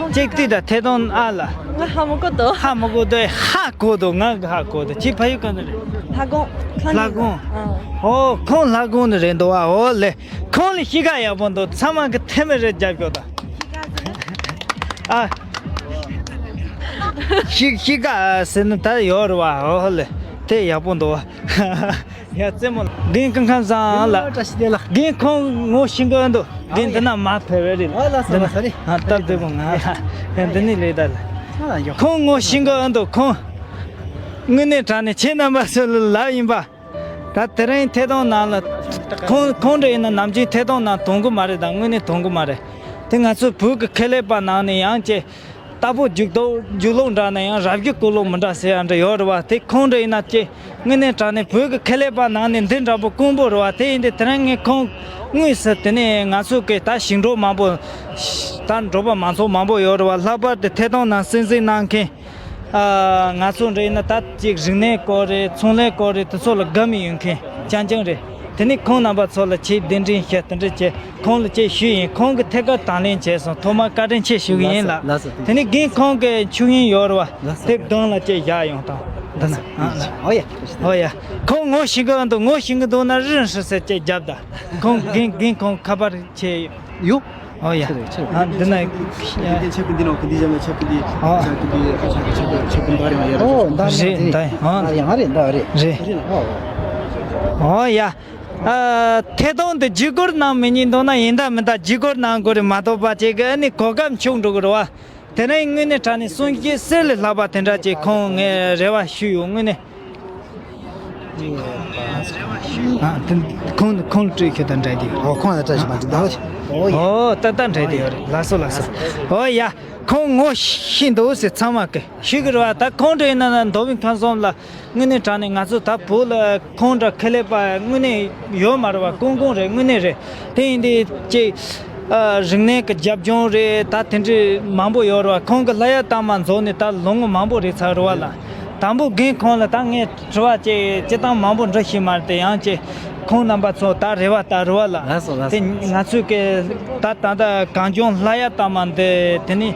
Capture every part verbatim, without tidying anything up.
གཅིག་ཏུ་ད་ཐད་གཏོང་ཨ་ལ། ང་ཧ་མ་གོ་དོ། ཧ་མ་གོ་དོ། ཧ་གོ་དོ། ང་གི་ཧ་གོ་དོ། ཅི་ཕ་ཡུལ་ག་ནས་རེད། ལྷ་ཀོང་། ལྷ་ཀོང་། ཨོ་ཁོང་ལྷ་ཀོང་ནས་རེད་འདུག་ཨ། ཨོ་ལེ། ཁོང་ལ་གཤིས་ཀ་ཡག་པོ་འདུག་ཚང་མ་གི་ཐེ་མེ་རེ་རྒྱབ་ཤོག་ད། ཨ། གཤིས་གཤིས་ཀ་ཟེར་ན་ད་ཡོད་རེད་བ། ཨོ་ལེ། དེ་ཡག་པོ་འདུག་བ། ཡ་རྩེད་མོ་རྒན་ཁང་ཁང་བཟང་ལ། བཀྲ་ཤིས་བདེ་ལེགས། རྒན་ཁོང་ངོ་ཤེས་ཀྱི་འདུག་རྒན་འདི་ན་མ་ཕེབས་པ་རེད། ཨ་ལགས་སོ་ལགས་སོ་རེད། ཨ་སྟབས་བདེ་པོ་ང་ལ་ཡ་འདི་ནས་ལས་ད་ལ། ཁོང་ངོ་ཤེས་ཀྱི་འདུག་ཁོང་དངོས་གནས་དྲང་གནས་ཁྱེད་རྣམ་པ་ཚོ་ལ་ལབ་ཡིན་པ། ད་དེ་རིང་ཐད་གཏོང་ནང་ལ་ཁོང་ཁོང་འདྲ་ཡིན་ན་ནམ་རྒྱུན་ཐད་གཏོང་ནང་དོན་གི་མ་རེད། ད་དངོས་གནས་དོན་གི་མ་རེད། དེ་ང་ཚོའི་བོད་ཀྱི་ཁེ་ལས་པ་ནང་ནས་ཡང་ཅེ། རྟ་ཕོ་རྒྱུག་ལྡོག་རྒྱུག་ལོག་འདྲ་ན་ཡང་རབ་རྒྱུག་ཀོ་ལོག་མི་འདྲ་ཟེར་ཡ་འདྲ་ཡོད་རེད་བ། དེ་ཁོང་འདྲ་ཡིན་ན་ཅེ། དངོས་གནས་དྲང་གནས་བོད་ཀྱི་ཁེ་ལས་པ་ནང་ནས་འདི་འདྲ་པོ་དཀོན་པོ་རེད་བ། དེ་ཡིན་དུས་དེ་རིང་ངས་ཁོང་དངོས་སུ་དེ་ནས་ང་ཚོ་གི་ད་ཞིང་འབྲོག་མང་པོ། ད་འབྲོག་པ་མང་ཚོགས་མང་པོ་ཡོད་རེད་བ། ལྷག་པར་དུ་ཐད་གཏོང་ནང་གསན་གཟིགས་གནང་མཁན། ཨ། ང་ཚོ་འདྲ་ཡིན་ན་ད་ཅིག་རིག་གནས་སྐོར་རེད། ཚོང་ལས་སྐོར་རེད། དེ་ཚོ་ལ་དགའ་མོས་ཡོད་མཁན་རྐྱང་རྐྱང་རེད། དེ་ནས་ཁོང་རྣམ་པ་ཚོ་ལ་ཆེས་གདན་འདྲེན་ཞུ་དེ་འདྲ་བྱས། ཁོང་ལ་ཅིག་ཞུས་ཡིན། ཁོང་གིས་ཐད་ཀར་དང་ལེན་བྱས་སོང་། ཐོག་མར་བཀའ་དྲིན་ཆེ་ཞུ་གི་ཡིན་ལགས། ལགས་སོ། དེ་ནས་རྒན་ཁོང་གི་ཆོས་དབྱིངས་ཡོད་རེད་བ། ལགས་སོ། དེ་གདོང་ལ་ཅིག་བཞག་ཡོང་དང་། འདི་ན། ཨོ་ཡ། ཨོ་ཡ། ཁོང་ངོ་ཤེས་ཀྱི་འདུག་ངོ་ཤེས་ཀྱི་འདུག་ན་རིན་ཧྲི་ཟེར་ཅིག་རྒྱབ་ད། ཁོང་རྒན་རྒན་ཁོང་ཁ་པར་བྱས་ཡོད། ཨོ་ཡ། ཨ། འདི་ན། ཨོ། ད་རེད། ད་ཨ། རེད། ད་ཨ། རེད། ཨོ་ཡ། ཨ། ཐད་གཏོང་དེ་བརྒྱུད་སྐུར་གནང་མི་ཉན་འདུག་ན་ཡིན་ད་མིན་ད་བརྒྱུད་སྐུར་གནང་དགོས་རེད་མ་གཏོགས་པ་ཅིག་གི་ཨ་ནི་གོ་སྐབས་འཕྱུག་འགྲོ་གི་རེད་བ། དེ་རིང་དངོས་གནས་དྲང་གནས་གསུང་སྐྱེ་གསེར་ལས་ལྷག་པ་དེ་འདྲ་ཅིག་ཁོང་ངས་རེ་བ་ཞུས་ཡོད། དངོས་གནས། ཨ། དེ་ཁོང་ཁོང་ལ་སྤྲོད་ཤོག་ད་འདྲ་དེ། ཨོ་ཁོང་ལ་སྤྲད་ཤོག་མ་འདྲ་ད། ཨོ་ད་ད་འདྲ་དེ་ཡོད་རེད། ལགས་སོ་ལགས་སོ། ཨོ་ཡ། ཁོང་ངོ་ཤེས་འདུག་ཟེར་ཚང་མ་གི་ཤེས་གི་རེད་བ། ད་ཁོང་འདྲ་ཡིན་ན་ན་མདོ་དབུས་ཁམས་གསུམ་ལ། དངོས་གནས་དྲང་གནས་ང་ཚོ་ད་བོད་ལ་ཁོང་འདྲ་ཁེ་ལས་པ་དངོས་གནས་ཡོད་མ་རེད་བ། ཀོང་ཀོང་རེད། དངོས་གནས་རེད། དེ་ཡིན་དུས་ཅིག་ཨ། རིག་གནས་ཀྱི་རྒྱབ་ལྗོངས་རེད། ད་དེ་འདྲའི་མང་པོ་ཡོད་རེད་བ། ཁོང་གི་ལྷ་ཡ་དར་མ་འཛོམས་ནས་ད་ལོ་ངོ་མང་པོ་རེད་ཚར་རེད་བ་ལ། དང་པོ་རྒན་ཁོང་ལ་ད་ངས་དྲི་བ་ཅིག་སྤྱིར་བཏང་མང་པོ་འདྲི་ཤེས་མ་རེད་དེ། ཡང་ཅིག་ཁོང་རྣམ་པ་ཚོ་ད་རེ་བ་ལྟར་རེད་བ་ལ། ལགས་སོ་ལགས་སོ། དེ་ང་ཚོས་ཀྱི་ད་ད་ལྟ་གངས་ལྗོངས་ལྷ་ཡ་དར་མ་འདི་དེ་ནས་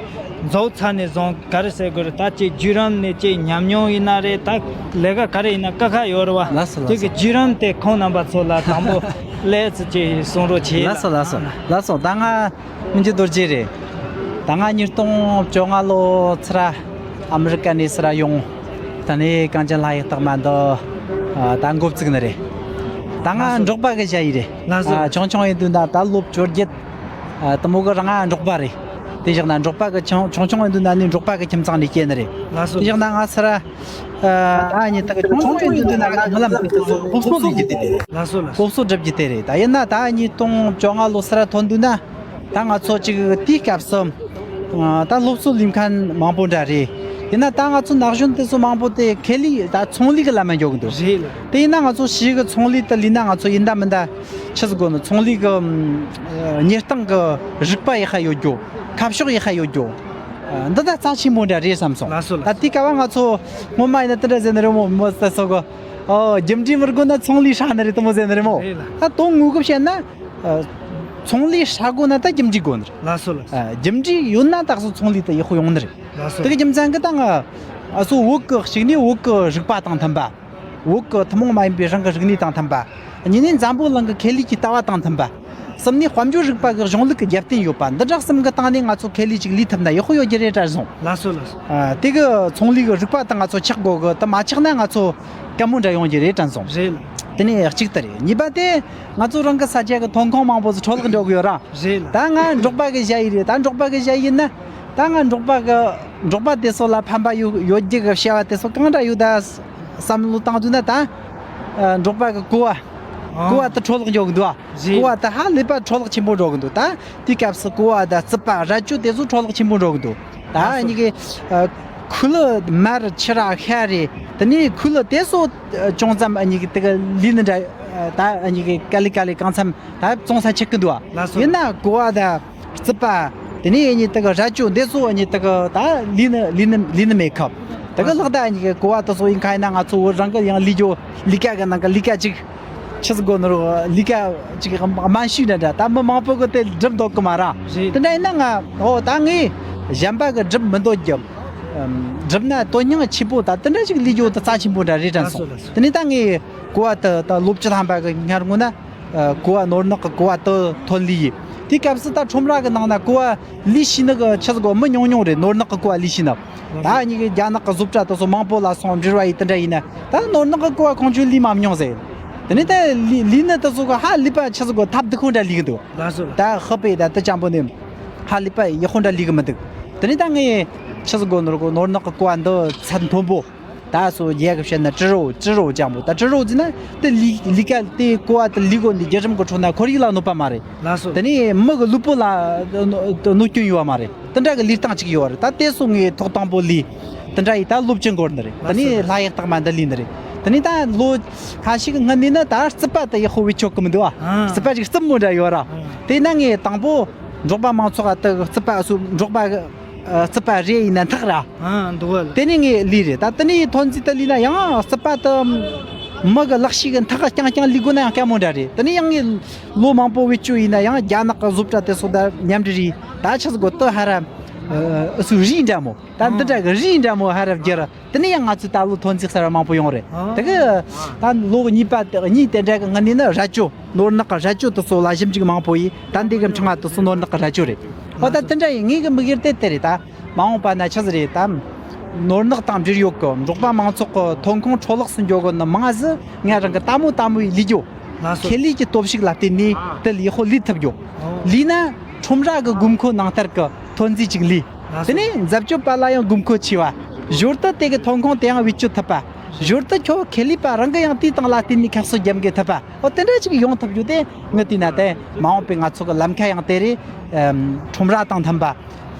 རྫོགས་ཚར་ནས་བཟུང་ག་རེ་ཟེར་དགོས་རེད། ད་ཅིག་བརྒྱུད་རིམ་ནས་ཅིག་ཉམས་མྱོང་ཡིན་ན་རེད། ད་ལས་ཀ་ག་རེ་ཡིན་ན་དཀའ་ཁག་ཡོད་རེད་བ། ལགས་སོ་ལགས་སོ། དེ་གི་བརྒྱུད་རིམ་དེ་ཁོང་རྣམ་པ་ཚོ་ལ་དང་པོ་ལས་ཚུལ་ཅིག་གསུང་རོགས་བྱེད། ལགས་སོ་ལགས་སོ་ལགས་སོ། ད་ང་མི་འཇུ་རྡོ་རྗེ་རེད། ད་ང་ཉིས་སྟོང་བཅོ་ལྔ་ལོ་ཚུར་ཨ་མི་རི་ཀ་ནས་ཚུར་ཡོང་། ད་ནས་གངས་ཅན་ལྷ་ཡི་རྟགས་མ་འདི་ད་འགོ་བཙུགས་ནི་རེད། ད་ང་འབྲོག་པ་གི་ཞ་ཡི་རེད། ལགས་སོ། ཨ། ཆུང་ཆུང་ཡིན་དུས་ད་ད་ལོ་བཅོ་བརྒྱད། ཨ། དེ་མོ་གི་རང་ང་འབྲོག་པ་རེད། དེ་བཞག་ན་འབྲོག་པ་གི་ཆུང་ཆུང་ཆུང་ཡིན་དུས་ན་ནི་འབྲོག་པ་གི་ཁྱིམ་ཚང་ནས་སྐྱེས་ནི་རེད། ལགས་སོ། དེ་བཞག་ན་ང་ཚུར་ཨ་ཨ་ནི་ད་གི་ཆུང་ཆུང་ཡིན་དུས་ན་ང་རྨི་ལམ་དེ་སློབ་གསོ་ལས་རྒྱུ་དེ་རེད། ལགས་སོ་ལགས་སོ། སློབ་གསོ་སྒྲུབ་རྒྱུ་དེ་རེད། ད་ཡིན་ན་ད་ཉིས་སྟོང་བཅོ་ལྔ་ལོ་ཚུར་ཐོན་དུས་ན། ད་ང་ཚོ་ཅིག་དེའི་སྐབས་སུ་ཨ་ད་སློབ་གསོ་ལེན་མཁན་མང་པོ་འདྲ་རེད། ཡིན་ན་ད་ང་ཚོ་ན་གཞོན་དེ་ཚོ་མང་པོ་དེ་ཁེ་ལས་ད་ཚོང་ལས་ཀྱི་ལམ་མ་འཇོག་གི་འདུག་རེད་ལ། དེ་ཡིན་ན་ང་ཚོ་ཕྱིའི་གི་ཚོང་ལས་དེ་ལས་ན་ང་ཚོ་ཡིན་ད་མིན་ད་ཆི་ཟིག་དགོས་ནི། ཚོང་ལས་གི་ཨ་གཉེར་སྟངས་གི་རིག་པ་ཡག་ཤོས་ཡོད་རྒྱུ། ཁ་ཕྱོགས་ཡག་ཤོས་ཡོད་རྒྱུ། ཨ་འདི་ད་རྩ་ཆེན་པོ་འདྲ་རེད་བསམ་སོང་། ལགས་སོ་ལགས་སོ། ད་དེ་སྐབས་ང་ཚོ་སྔོན་མ་ཡིན་ན་དེ་འདྲ་ཟེར་ནི་རེད་མོ། མོ་ཟེར་སོ་གི། ཨོ་རྒྱུ་འབྲས་མི་དགོས་ན་ཚོང་ལས་ཧྲ་ནི་རེད་དེ་མོ་ཟེར་ནི་རེད་མོ། རེད་ལ། ད་དོན་དངོས་གི་བཤད་ན། ཨ་ཚོང་ལས་ཧྲ་དགོས་ན་ད་རྒྱུ་འབྲས་དགོས་ནི་རེད། ལགས་སོ་ལགས་སོ། ཨ་རྒྱུ་འབྲས་ཡོད་ན་ད་གཟོད་ཚོང་ལས་ད་ཡག་པོ་ཡོང་ནི་རེད། ལགས་སོ། དེ་གི་རྒྱུ་མཚན་གི་ད་ང་ཨ་སོ་བོད་གི་གཅིག་ནས་བོད་གི་རིག་པ་དང་མཐུན་པ། བོད་གི་ཐུན་མོང་མ་ཡིན་པའི་རང་གི་རིག་གནས་དང་མཐུན་པ། གཉིས་ནས་འཛམ་བུ་གླིང་གི་ཁེ་ལས་ཀྱི་ལྟ་བ་དང་མཐུན་པ། གསུམ་ནས་དཔལ་འབྱོར་རིག་པ་གི་གཞུང་ལུགས་ཀྱི་རྒྱབ་རྟེན་ཡོད་པ། འདི་འདྲ་གསུམ་གི་སྟེང་ནས་ང་ཚོ་ཁེ་ལས་ཅིག་ལས་ཐུབ་ན་ཡག་པོ་ཡོད་རྒྱུ་རེད་དྲན་སོང་། ལགས་སོ་ལགས་སོ། ཨ་དེ་གི་ཚོང་ལས་གི་རིག་པ་དང་ང་ཚོ་ཆགས་དགོས་གི། དེ་མ་ཆགས་ན་ང་ཚོ་དཀའ་མོ་འདྲ་ཡོང་རྒྱུ་རེད་དྲན་སོང་། རེད། དེ་ནས་གཅིག་དེ་རེད། གཉིས་པ་དེ་ང་ཚོ་རང་གི་ས་ཆ་གི་ཐོན་ཁུངས་མང་པོ་ཟིག་འཕྲོ་བརླག་འགྲོ་གི་ཡོད་ར། རེད་ལ། ད་ང་འབྲོག་པ་གི་ཞ་ཡི་རེད། ད་འབྲོག་པ་གི་ཞ་ཡི་ཡིན་ན། ད་ང་འབྲོག་པ་གི་འབྲོག་པ་དེ་ཚོ་ལ་ཕན་པ་ཡོད་ཡོད་རྒྱུ་གི་བྱ་བ་དེ་ཚོ་གང་འདྲ་ཡོད་ད་བསམ་བློ་བཏང་དུས་ན། ད་ཨ་འབྲོག་པ་གི་ཀོ་བ། ཨ། ཀོ་བ་དེ་འཕྲོ་བརླག་འགྲོ་གི་འདུག་ཨ། རེད། ཀོ་བ་དེ་ཧ་ལས་པ་འཕྲོ་བརླག་ཆེན་པོ་འགྲོ་གི་འདུག་ད་དེའི་སྐབས་སུ་ཀོ་བ་དང་རྩིད་པ་ར་ཅོ་དེ་ཚོ་འཕྲོ་བརླག་ཆེན་པོ་འགྲོ་གི་འདུག་ད་ཨ་ནི་གི་ཨ་ཁུ་ལུ་མར་ཕྱུ་ར་ཤ་རེད། དེ་ནས་ཁུ་ལུ་དེ་ཚོ་ཨ་ཅུང་ཙམ་ཨ་ནི་གི་དེ་གི་ལུས་ནི་འདྲ། ཨ་ད་ཨ་ནི་གི་ག་ལེ་ག་ལེ་གང་འཚམ་ད་བཙོང་ས་ཆགས་ཀྱི་འདུག་ཨ། ལགས་སོ། ཡིན་ན་ཀོ་བ་དང་རྩིད་པ། དེ་ནས་ཨ་ནི་དེ་གི་ར་ཅོ་འདི་ཚོ་ཨ་ནི་དེ་གི་ད་ལུས་ནི་ལུས་ནི་ལུས་ནི་མེད་ཁབ། དེ་གི་ལགས་སོ། ལྷག་ད་ཨ་ནི་གི་ཀོ་བ་དེ་ཚོ་ཡིན་ཁ་ཡིན་ན་ང་ཚོ་བོད་རང་གི་ཡང་ལུས་རྒྱུ་ལུས་ཀ་གི་ནང་གི་ལུས་ཀ་ཅིག་ཆི་ཟིག་དགོས་ནོ་རོ་ལུས་ཀ་ཅིག་དམའ་ཤོས་འདྲ་འདྲ། ད་མི་མང་པོ་གི་དེ་འགྲུབ་འདོད་གི་མ་ར། རེད། དེ་འདྲ་ཡིན་ན་ང་ཨོ་ད་ངས་ གཞན་པ་གི་སྒྲུབ་མི་འདོད་རྒྱུ། ཨམ། སྒྲུབ་ན་དོན་སྙིང་ཆེ་པོ་དང་དེ་འདྲ་ཞིག་ལས་རྒྱུ་དེ་རྩ་ཆེན་པོ་འདྲ་རེད་དྲན་སོང་། ལགས་སོ། ལགས་སོ། དེ་ནས་ད་ངས་གོ་བ་དེ་ད་ལོ་བཅུ་ཐམ་པ་གི་སྔ་སྔོན་ན། ཨ། གོ་བ་ནོར་ནག་གི་གོ་བ་དེ་ཐོན་ལེ་ཡིན། དེའི་སྐབས་སུ་ད་ཁྲོམ་ར་གི་ནང་ན་གོ་བ་ལས་ཤེས་ནི་གི་ཆི་ཟིག་གོ་མི་ཉུང་ཉུང་རེད། ནོར་ནག་གི་གོ་བ་ལས་ཤེས་ནི། ད་ཨ་ནི་གི་རྒྱ་ནག་གི་བཟོ་གྲྭ་དེ་ཚོ་མང་པོ་ལ་སོང་འབྲེལ་བ་ཡིན་དེ་འདྲ་ཡིན་ན། ད་ནོར་ནག་གི་གོ་བ་ཁོང་ཚོས་ལས་མ་མྱོང་ཟེར། དེ་ནས་ད་ལས་ལས་ནི་དེ་ཚོ་གི་ཧ་ལས་པ་ཆི་ཟིག་གོ་ཐབས་སྡུག་ཁོ་འདྲ་ལས་གི་འདུག། ལགས་སོ། ད་ཧི་པའི་ད་དེ་ཅང་པོ་ནི་ཧ་ལས་པ་ཡག་ཁོ་འདྲ་ལས་གི་མི་འདུག། དེ་ནས་ད་ངས་ཆི་ཟིག་གོ་ནོར་གོ་ནོར་ནག་གི་གོ་བ་འདི་ཚད་མཐོན་པོ། ད་སོ་རྒྱ་གི་བཤད་ན་ཀྲི་རོ། ཀྲི་རོ་ཅང་པོ། ད་ཀྲི་རོ་ཟེར་ན་དེ་ལས་ལས་ཀ་དེ་གོ་བ་དེ་ལས་གོ་འདི་རྒྱུ་རིམ་གི་ཁྲོད་ན་ཁོར་ཡུག་ལ་གནོད་པ་མ་རེད། ལགས་སོ། དེ་ནས་མི་གི་ལུས་པོ་ལ་གནོད་སྐྱོན་ཡོད་བ་མ་རེད། དེ་འདྲ་གི་ལས་སྟངས་ཅིག་ཡོད་བ་རེད། ད་དེ་སོ་ངས་ཐོག་དང་པོ་ལས་དེ་འདྲ་ཡིས་ད་སློབ་སྦྱོང་འགོར་འདི་རེད། དེ་ནས་ལྷ་ཡག་རྟགས་མ་འདི་ལས་འདི་རེད། དེ་ནས་ད་ལོ་ཁ་ཤས་ཀྱི་སྔོན་ནས་ན་ད་རྩིད་པ་དེ་ཡག་པོ་བེད་སྤྱོད་གི་མི་འདུག་བ། ཨ། རྩིད་པ་ཅིག་རྩིབ་མོ་འདྲ་ཡོད་ར། ཨ། དེ་ན་ངས་དང་པོ་འབྲོག་པ་མང་ཚོགས་ཨ་དེ་རྩིད་པ་སུ་འབྲོག་པ་ཨ། རྩིད་པ་རེ་ཡིན་ན་འཐག་ར། ཨ། འདུག་བ་ལ། དེ་ནས་ངས་ལས་རེད། ད་དེ་ནས་ཐོན་རྫས་དེ་ལས་ན་ཡང་རྩིད་པ་དེ་མི་གི་ལག་ཤེས་གི་འཐག་རྐྱང་རྐྱང་ལས་དགོས་ན་ཡང་དཀའ་མོ་འདྲ་རེད། དེ་ནས་ཡང་ངས་ལོ་མང་པོ་བེད་སྤྱོད་ཡིན་ན་ཡང་རྒྱ་ནག་གི་བཟོ་གྲྭ་དེ་ཚོ་དང་མཉམ་འབྲེལ་རེད། ད་ཆི་ཟིག་གོ་དེ་ཧ་ར་ཨ་སུ་རིས་འདྲ་མོ། ད་འདི་འདྲ་གི་རིས་འདྲ་མོ་ཧ་ར་བརྒྱབ་ར། དེ་ནས་ཡང་ང་ཚོས་ད་ལོ་ཐོན་རྫས་གསར་བ་མང་པོ་ཡོང་རེད། ཨ། དེ་གི་ད་ལོ་གཉིས་པ་དེ་གཉིས་དེ་འདྲ་གི་སྔ་ནས་ནི་ར་ཅོ་ནོར་ནག་གི་ར་ཅོ་དེ་ཚོ་ལ་ཞིབ་འཇུག་མང་པོ་ཡིས། ད་འདི་གི་འཕྲེང་བ་དེ་ཚོ་ནོར་ནག་གི་ར་ཅོ་རེད། ཨོ་ད་དེ་འདྲ་ཡིན། ངའི་གི་དམིགས་ཡུལ་དེ་དེ་རེད། ད་མ་འོངས་པ་ན་ཆི་ཟིག་རེད། ད་ནོར་ནག་དང་འབྲེལ་ཡོད་གི་འབྲོག་པ་མང་ཚོགས་གི་ཐོན་ཁུངས་འཕྲོ་བརླག་སུ་འགྱོ་གི་ནི་མང་ཟིག་ངས་རང་གི་ལྟད་མོ་ལྟད་མོ་ཡི་ལས་རྒྱུ། ལགས་སོ། ཁེ་ལས་ཀྱི་སྟོབས་ཤུགས་ལ་བརྟེན་ནས་དེ་ལས་ཧོ་ལས་ཐུབ་རྒྱུ། ཨོ། ལས་ན་ཁྲོམ་ར་གི་དགོས་མཁོ་ནང་ལྟར་གི་ཐོན་རྫས་ཅིག་ལས། དེ་ནས་འཛད་སྤྱོད་པ་ལ་ཡང་དགོས་མཁོ་ཆེ་བ། ཞོར་དུ་དེ་གི་ཐོན་ཁུངས་དེ་ཡང་བེད་སྤྱོད་ཐུབ་པ། ཞོར་དུ་ཁྱོད་ཁེ་ལས་པ་རང་གི་ཡང་དེའི་སྟེང་ལ་བརྟེན་ནས་ཁ་གསོ་རྒྱབ་འགེལ་ཐུབ་པ། འོ་དེ་འདྲ་ཅིག་ཡོང་ཐུབ་རྒྱུ་དེ་ངི་དེ་ན་དེ་མ་འོངས་པའི་ང་ཚོ་གི་ལམ་ཁ་ཡང་དེ་རེད། ཨམ། ཁྲོམ་ར་དང་མཐུན་པ།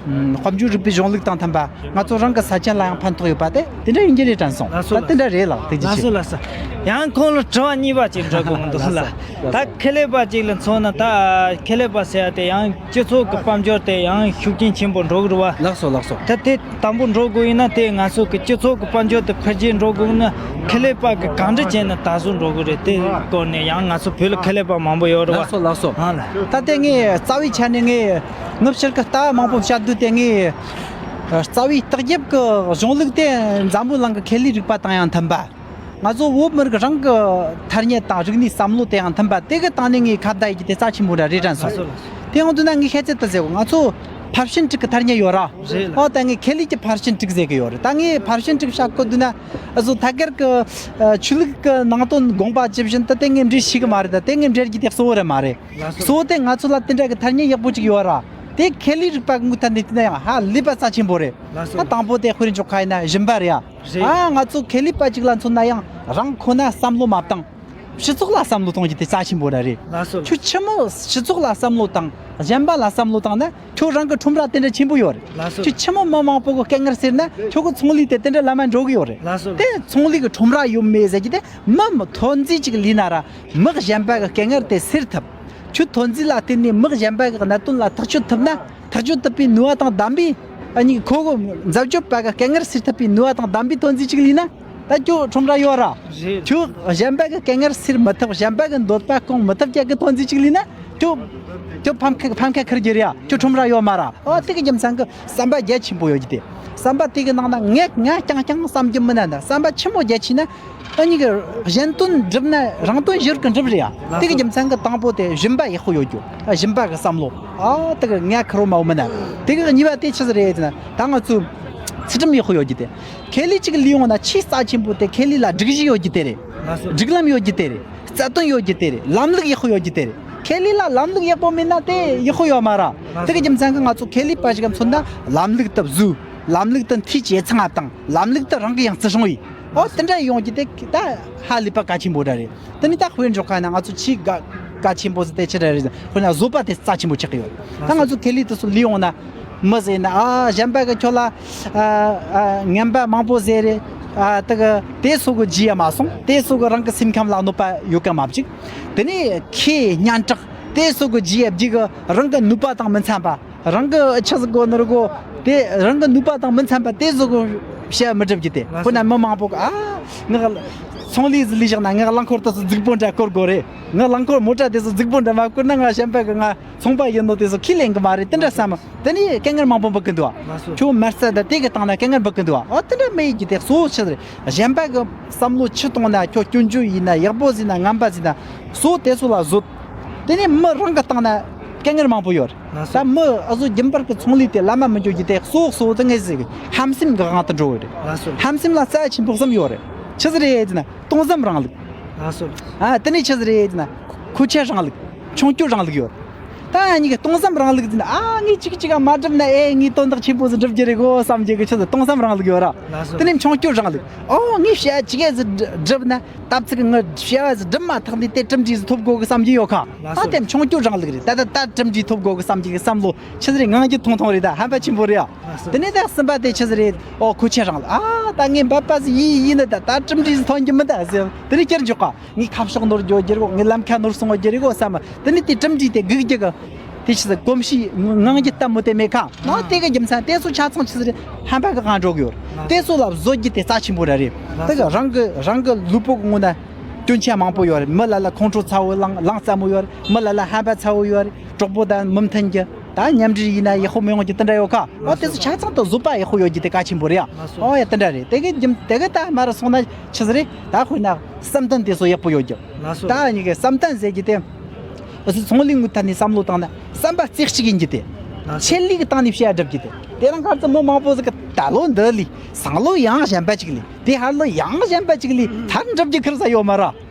ཨམ། དཔལ་འབྱོར་རིག་པའི་གཞུང་ལུགས་དང་མཐུན་པ། ང་ཚོ་རང་གི་ས་ཆ་ལ་ཡང་ཕན་ཐོགས་ཡོད་པ་དེ་དེ་འདྲ་ཡིན་གྱི་རེད་དྲན་སོང་། ལགས་སོ། ད་དེ་འདྲ་རེད་ལགས། ཐུགས་རྗེ་ཆེ། ལགས་སོ། ལགས་སོ། ཡང་ཁོང་ལ་དྲི་བ་གཉིས་པ་ཅིག་འདྲི་དགོས་འདུག་ལ། ལགས་སོ། ད་ཁེ་ལས་པ་ཅིག་ལ་མཚོན་ན། ད་ཁེ་ལས་པ་ཟེར་ཡ་དེ་ཡང་སྤྱི་ཚོགས་ཀྱི་དཔལ་འབྱོར་དེ་ཡང་ཤུགས་རྐྱེན་ཆེན་པོ་འགྲོ་གི་རེད་བ། ལགས་སོ། ལགས་སོ། ད་དེ་དང་པོ་འགྲོ་དགོས་ཡིན་ན་དེ་ང་ཚོ་གི་སྤྱི་ཚོགས་ཀྱི་དཔལ་འབྱོར་དེ་འཕེལ་རྒྱས་འགྲོ་དགོས་ན་ཁེ་ལས་པ་གི་གང་འདྲ་བྱས་ན་ད་གཟོད་འགྲོ་གི་རེད། དེ་སྐོར་ནས་ཡང་ང་ཚོ་བོད་ལ་ཁེ་ལས་པ་མང་པོ་ཡོད་རེད་བ། ལགས་སོ། ལགས་སོ། ཨ་ལ། ད་དེ་ངས་རྩ་བའི་ཆ་ནས་ངས་ངི་ཕྱིར་གི་ལྟ་བ་མང་པོ་བཤད་དུས་དེ་ངས་རྩ་བའི་ལྟག་རྒྱབ་ཀྱི་གཞུང་ལུགས་དེ་འཛམ་བུ་གླིང་གི་ཁེ་ལས་རིག་པ་དང་ཡང་མཐུན་པ། ང་ཚོ་བོད་མི་རིགས་རང་གི་ཐ་སྙད་དང་རིག་གནས་བསམ་བློ་དེ་ཡང་མཐུན་པ། དེ་གི་སྟེང་ནས་ངས་ཁ་བརྡ་ཡེད་རྒྱུ་དེ་རྩ་ཆེན་པོ་འདྲ་རེད་དྲན་སོང་། ལགས་སོ། ལགས་སོ། དེ་ཡང་དུ་ན་ངས་ཁྱད་ཚད་དུ་ཟེར་གོ། ང་ཚོ་ཕར་ཕྱིན་དྲུག་གི་ཐ་སྙད་ཡོད་ར། རེད་ལགས། ཨོ་ད་ངས་ཁེ་ལས་ཀྱི་ཕར་ཕྱིན་དྲུག་ཟེར་གི་ཡོད་རེད། ད་ངས་ཕར་ཕྱིན་དྲུག་བཤད་གོ་དུ་ན་ཨ་ཟོ་ཐད་ཀར་གི་ཨ་ཆོས་ལུགས་ཀྱི་ནང་དོན་དགོངས་པ་ཇི་བཞིན་དུ་དེ་ངས་འགྲེལ་ཤེས་གི་མ་རེད། ད་དེ་ངས་འགྲེལ་རྒྱུ་དེ་གཙོ་བོ་རེད་མ་རེད། ལགས་སོ། གཙོ་བོ་དེ་ང་ཚོ་ལ་དེ་འདྲ་གི་ཐ་སྙད་ཡག་པོ་ཅིག་ཡོད་ར། དེ་ཁེ་ལས་རིག་པ་གི་ངོས་ཐད་ནས་བལྟས་ན་ཡང་ཧ་ལས་པ་རྩ་ཆེན་པོ་རེད། ལགས་སོ། ད་དང་པོ་དེ་དཔེར་འཇོག་ཁ་ཡིན་ན་སྦྱིན་པ་རེད་ཡ། རེད། ཨ་ང་ཚོ་ཁེ་ལས་པ་ཅིག་ལ་མཚོན་ན་ཡང་རང་ཁོ་ན་བསམ་བློ་མ་བཏང་། སྤྱི་ཚོགས་ལ་བསམ་བློ་གཏོང་རྒྱུ་དེ་རྩ་ཆེན་པོ་ར་རེད། ལགས་སོ། ཁྱོད་ཆི་མོ་སྤྱི་ཚོགས་ལ་བསམ་བློ་བཏང་། གཞན་པ་ལ་བསམ་བློ་བཏང་ན་ཁྱོད་རང་གི་ཁྲོམ་ར་དེ་འདྲ་ཆེན་པོ་ཡོད་རེད། ལགས་སོ། ཁྱོད་ཆི་མོ་མི་མང་པོ་གི་སྐད་ངར་སེར་ན་ཁྱོད་གི་ཚོང་ལས་དེ་དེ་འདྲ་ལམ་མ་འགྲོ་གི་ཡོད་རེད། ལགས་སོ། དེ་ཚོང་ལས་གི་ཁྲོམ་ར་ཡོད་མེད་ཟེར་རྒྱུ་དེ་མི་མི་ཐོན་རྫས་ཅིག་ལས་ན་ར་མི་གཞན་པ་གི་སྐད་ངར་དེ་སེལ་ཐུབ། ཁྱོད་ཐོན་རྫས་ལ་བརྟེན་ནས་མི་གཞན་པ་གི་གནད་དོན་ལ་ཐག་གཅོད་ཐུབ་ན། ཐག་གཅོད་ཐུབ་པའི་ནུས་པ་དང་ལྡན་པའི། ཨ་ནི་ཁོ་གི་འཛད་སྤྱོད་པ་གི་སྐད་ངར་སེལ་ཐུབ་པའི་ནུས་པ་དང་ལྡན་པའི་ཐོན་རྫས་ཅིག་ལས་ན། ད་ཁྱོད་ཁྲོམ་ར་ཡོད་ར། རེད། ཁྱོད་གཞན་པ་གི་སྐད་ངར་སེལ་མི་ཐུབ། གཞན་པ་གི་འདོད་པ་སྐོང་མི་ཐུབ་ཀྱག་གི་ཐོན་རྫས་ཅིག་ལས་ན། ཁྱོད་ཁྱོད་ཕམ་ཁ་ཕམ་ཁ་ཁུར་རྒྱུ་རེད་ཡ། ཁྱོད་ཁྲོམ་ར་ཡོད་མ་ར། ཨ་དེ་གི་རྒྱུ་མཚན་གི་བསམ་པ་རྒྱ་ཆེན་པོ་ཡོད་རྒྱུ་དེ། བསམ་པ་དེ་གི་ནང་ན་ངས་ང་རྐྱང་རྐྱང་བསམ་རྒྱུ་མིན་ན་ད་བསམ་པ་ཆེན་མོ་རྒྱ་ཆེ་ན། ཨ་ནི་གི་གཞན་དོན་སྒྲུབ་ན་རང་དོན་གཞིར་གི་འགྲུབ་རེད་ཡ། དེ་གི་རྒྱུ་མཚན་གི་དང་པོ་དེ་སྦྱིན་པ་ཡག་པོ་ཡོད་རྒྱུ། ཨ་སྦྱིན་པ་གི་བསམ་བློ། ཨ་དེ་གི་ངས་ཁེར་རོ་མ་འོ་མིན་ན། དེ་གི་གཉིས་པ་དེ་ཆི་ཟིག་རེད་ཟེར་ན། ད་ང་ཚོ་ཚུལ་ཁྲིམས་ཡག་པོ་ཡོད་རྒྱུ་དེ། ཁེ་ལས་ཅིག་ལས་ཡོང་ན་ཆེས་རྩ་ཆེན་པོ་དེ་ཁེ་ལས་ལ་སྒྲིག་གཞི་ཡོད་རྒྱུ་དེ་རེད། སྒྲིག་ལམ་ཡོད་རྒྱུ་དེ་རེད། རྩ་དོན་ཡོད་རྒྱུ་དེ་རེད། ལམ་ལུགས་ཡག་པོ་ཡོད་རྒྱུ་དེ་རེད། ཁེ་ལས་ལ་ལམ་ལུགས་ཡག་པོ་མེད་ན་དེ་ཡག་པོ་ཡོད་མ་ར། དེ་གི་རྒྱུ་མཚན་གི་ང་ཚོ་ཁེ་ལས་པ་ཞིག་ག་མཚོན་ན་ལམ་ལུགས་དེ་བཟོས། ལམ་ལུགས་དེ་འཐུས་ཇེ་ཚང་ང་བཏང་། ལམ་ལུགས་དེ་རང་གི་ཡང་བརྩི་སྲུང་ཡིན། ཨོ་དེ་འདྲ་ཡོང་རྒྱུ་དེ་ད་ཧ་ལས་པ་གལ་ཆེན་པོ་འདྲ་རེད། དེ་ནི་ད་དཔེར་འཇོག་ཁ་ན་ང་ཚོ་ཆེས་གལ་གལ་ཆེན་པོ་ཟེར་དེ་ཆི་འདྲ་རེད་ཟེར། དཔེར་ན་བཟོད་པ་དེ་རྩ་ཆེན་པོ་ཆགས་ཀྱི་ཡོད། ད་ང་ཚོ་ཁེ་ལས་དེ་ཚོ་ལས་ཡོང་ན་མི་ཟེར་ན། ཨ་གཞན་པ་གི་ཁྱོད་ལ་ཨ་ཨ་ངན་པ་མང་པོ་ཟེར་རེད། ཨ་དེ་གི་དེ་སོ་གི་རྗེས་ཡ་མ་སོང་། དེ་སོ་གི་རང་གི་སེམས་ཁམས་ལ་གནོད་པ་ཡོད་ག་མ་བཅུག། དེ་ནས་ཁེ་སྙན་གྲགས་དེ་སོ་གི་རྗེས་ཡ་བརྒྱུད་གི་རང་གི་ནུས་པ་དང་མི་འཚམ་པ། རང་གི་ཆི་ཟིག་གོ་ནོར་གོ། དེ་རང་གི་ནུས་པ་དང་མི་འཚམ་པ་དེ་ཟིག་གོ་བཤད་མི་སྒྲུབ་རྒྱུ་དེ། ཁོ་ན་མི་མང་པོ་གི་ཨ་ངག་ ཚོང་ལས་ཟིག་ལས་བཞག་ན་ང་རླངས་འཁོར་དེ་ཚོ་རྫིག་པོ་འདྲ་བསྐོར་དགོས་རེད། ང་རླངས་འཁོར་མོ་ཊ་དེ་ཚོ་རྫིག་པོ་འདྲ་མ་བསྐོར་ན་ང་གཞན་པ་གི་ང་ཚོང་པ་ཡིན་ནོ་དེ་ཚོ་ཁས་ལེན་གི་མ་རེད། དེ་འདྲ་བསམ། དེ་ནས་སྐད་ངན་མང་པོ་འབུད་གི་འདུག་ཨ། ལགས་སོ། ཁྱོད་མ་རྩ་ད་དེ་གི་སྟེང་ན་སྐད་ངན་འབུད་གི་འདུག་ཨ། ཨོ་དེ་འདྲ་མེད་ཀྱི་དེ་གཙོ་བོ་ཆི་ཟེར། གཞན་པ་གི་བསམ་བློ་ཆི་གཏོང་ན། ཁྱོད་སྐྱོན་བརྗོད་ཡིན་ན། ཡག་པོ་ཟིན་ན། ངན་པ་ཟིན་ན། གཙོ་བོ་དེ་ཚོ་ལ་བཟོད། དེ་ནས་མི་རང་གི་སྟེང་ན་སྐད་ངན་མང་པོ་ཡོད་རེད། ལགས་སོ། ད་མི་ཨ་ཟོ་རྒྱུན་པར་གི་ཚོང་ལས་དེ་ལམ་མ་མི་འགྱོ་རྒྱུ་དེ་གཙོ་བོ་གཙོ་བོ་དེ་ངས་ཟེར་གི་ཧམ་སེམས་གི་དབང་དུ་འགྲོ་གི་རེད། ལགས་སོ། ཧམ་སེམས་ལ་རྩ་ཆེན་པོ་གསུམ་ཡོད་རེད། ཆི་ཟིག་རེད་ཟེར་ན་སྟོང་བསམ་རིང་ལུགས། ལགས་སོ། ཨ་དེ་ནས་ཆི་ཟིག་རེད་ཟེར་ན་ཁུར་ཆ་རིང་ལུགས། མཆོང་སྐྱོད་རིང་ལུགས་ཡོད། ད་ཨ་ནི་གི་སྟོང་བསམ་རིང་ལུགས་ཟེར་ན། ཨ་ངས་གཅིག་གཅིག་ག་མ་སྒྲུབ་ན་ཨེ་ངས་དོན་དག་ཆེན་པོ་ཟིག་སྒྲུབ་རྒྱུ་རེད་གོ་བསམ་རྒྱུ་གི་ཆི་ཟིག་སྟོང་བསམ་རིང་ལུགས་ཡོད་ར། ལགས་སོ། དེ་ནས་མཆོང་སྐྱོད་རིང་ལུགས། ཨོ་ངས་བྱ་ཅི་ག་ཟིག་སྒྲུབ་ན། ད་ཚིག་ངའི་བྱ་བ་ཟིག་སྒྲུབ་མ་ཐག་ནས་དེ་གྲུབ་འབྲས་ཟིག་ཐོབ་དགོས་གི་བསམ་གྱི་ཡོད་ཁ། ལགས་སོ། ཨ་དེ་མཆོང་སྐྱོད་རིང་ལུགས་རེད། ད་ད་ད་གྲུབ་འབྲས་ཐོབ་དགོས་གི་བསམ་གྱི་གི་བསམ་བློ་ཆི་ཟིག་རེད། ངང་རྒྱུད་ཐུང་ཐུང་རེད། ད་ཧམ་པ་ཆེན་པོ་རེད་ཨ། ལགས་སོ། དེ་ནས་ད་གསུམ་པ་དེ་ཆི་ཟིག་རེད། ཨོ་ཁུར་ཆ་རིང་ལུགས། ཨ་ད་ངས་འབད་པ་ཟིག་ཡིན་ཡིན་ནི། ད་ད་གྲུབ་འབྲས་ཟིག་ཐོན་གྱི་མི་འདུག་ཟེར། དེ་ནས་ཁྱེར་འཇོག་ག་ངས་ཁ་ཕྱོགས་ནོར་འགྱོ་རྒྱུ་རེད་གོ། ངས་ལམ་ཁ་ནོར་སོང་བ་རྒྱུ་རེད་གོ་བསམ། དེ་ནས་དེ་གྲུབ་འབྲས་དེ་སྒུག་རྒྱུ་གི་དེ་ཆི་ཟིག་གོམས་གཤིས་ངང་རྒྱུད་ལྟ་མོ་དེ་མེད་ཁ། ཨ་དེ་གི་རྒྱུ་མཚན་དེ་ཚོ་ཆ་ཚང་ཆི་ཟིག་རེད། ཧམ་པ་གི་དབང་འགྲོ་གི་ཡོད་རེད། དེ་ཚོ་ལ་བཟོད་རྒྱུ་དེ་རྩ་ཆེན་པོ་ར་རེད། དེ་གི་རང་གི་རང་གི་ལུས་པོ་གི་ངོ་ན་སྐྱོན་ཆ་མང་པོ་ཡོད་རེད། མི་ལ་ལ་ཁོང་ཁྲོ་ཚ་བོ་ལངས་ལངས་ཚ་མོ་ཡོད་རེད། མི་ལ་ལ་ཧམ་པ་ཚ་བོ་ཡོད་རེད། གྲོགས་པོ་དང་མི་མཐུན་རྒྱུ། ད་མཉམ་འབྲེལ་ཡིན་ན་ཡག་པོ་མི་ཡོང་རྒྱུ་དེ་འདྲ་ཡོད་ཁ། ཨོ་དེ་ཚོ་ཆ་ཚང་དུ་བཟོད་པ་ཡག་པོ་ཡོད་རྒྱུ་དེ་གལ་ཆེན་པོ་རེད་ཨ། ཨོ་ཡ་དེ་འདྲ་རེད། དེ་གི་རྒྱུ་དེ་གི་ད་མར་སོང་ན་ཆི་ཟིག་རེད། ད་དཔེར་ན་བསམ་གཏན་དེ་ཚོ་ཡག་པོ་ཡོད་རྒྱུ། ལགས་སོ། ད་ཨ་ནི་གི་བསམ་གཏན་ཟེར་རྒྱུ་དེ། འུ་ཚོ་ཚོང་ལས་ངོས་ཐད་ནས་བསམ་བློ་བཏང་ན་བསམ་པ་རྩེ་གཅིག་ཡིན་རྒྱུ་དེ། ཆེད་ལས་ཀྱི་སྟེང་ནས་བཤད་སྒྲུབ་རྒྱུ་དེ། དེ་རིང་ཁ་ཚ་མི་མང་པོ་ཟིག་གི་ད་ལོ་འདི་ལས་སང་ལོ་ཡང་གཞན་པ་ཅིག་ལས། དེ་ཧར་ལོ་ཡང་གཞན་པ་ཅིག་ལས། མཐར་འགྲུབ་རྒྱུ་ཁུར་ས་ཡོད་མ་ར།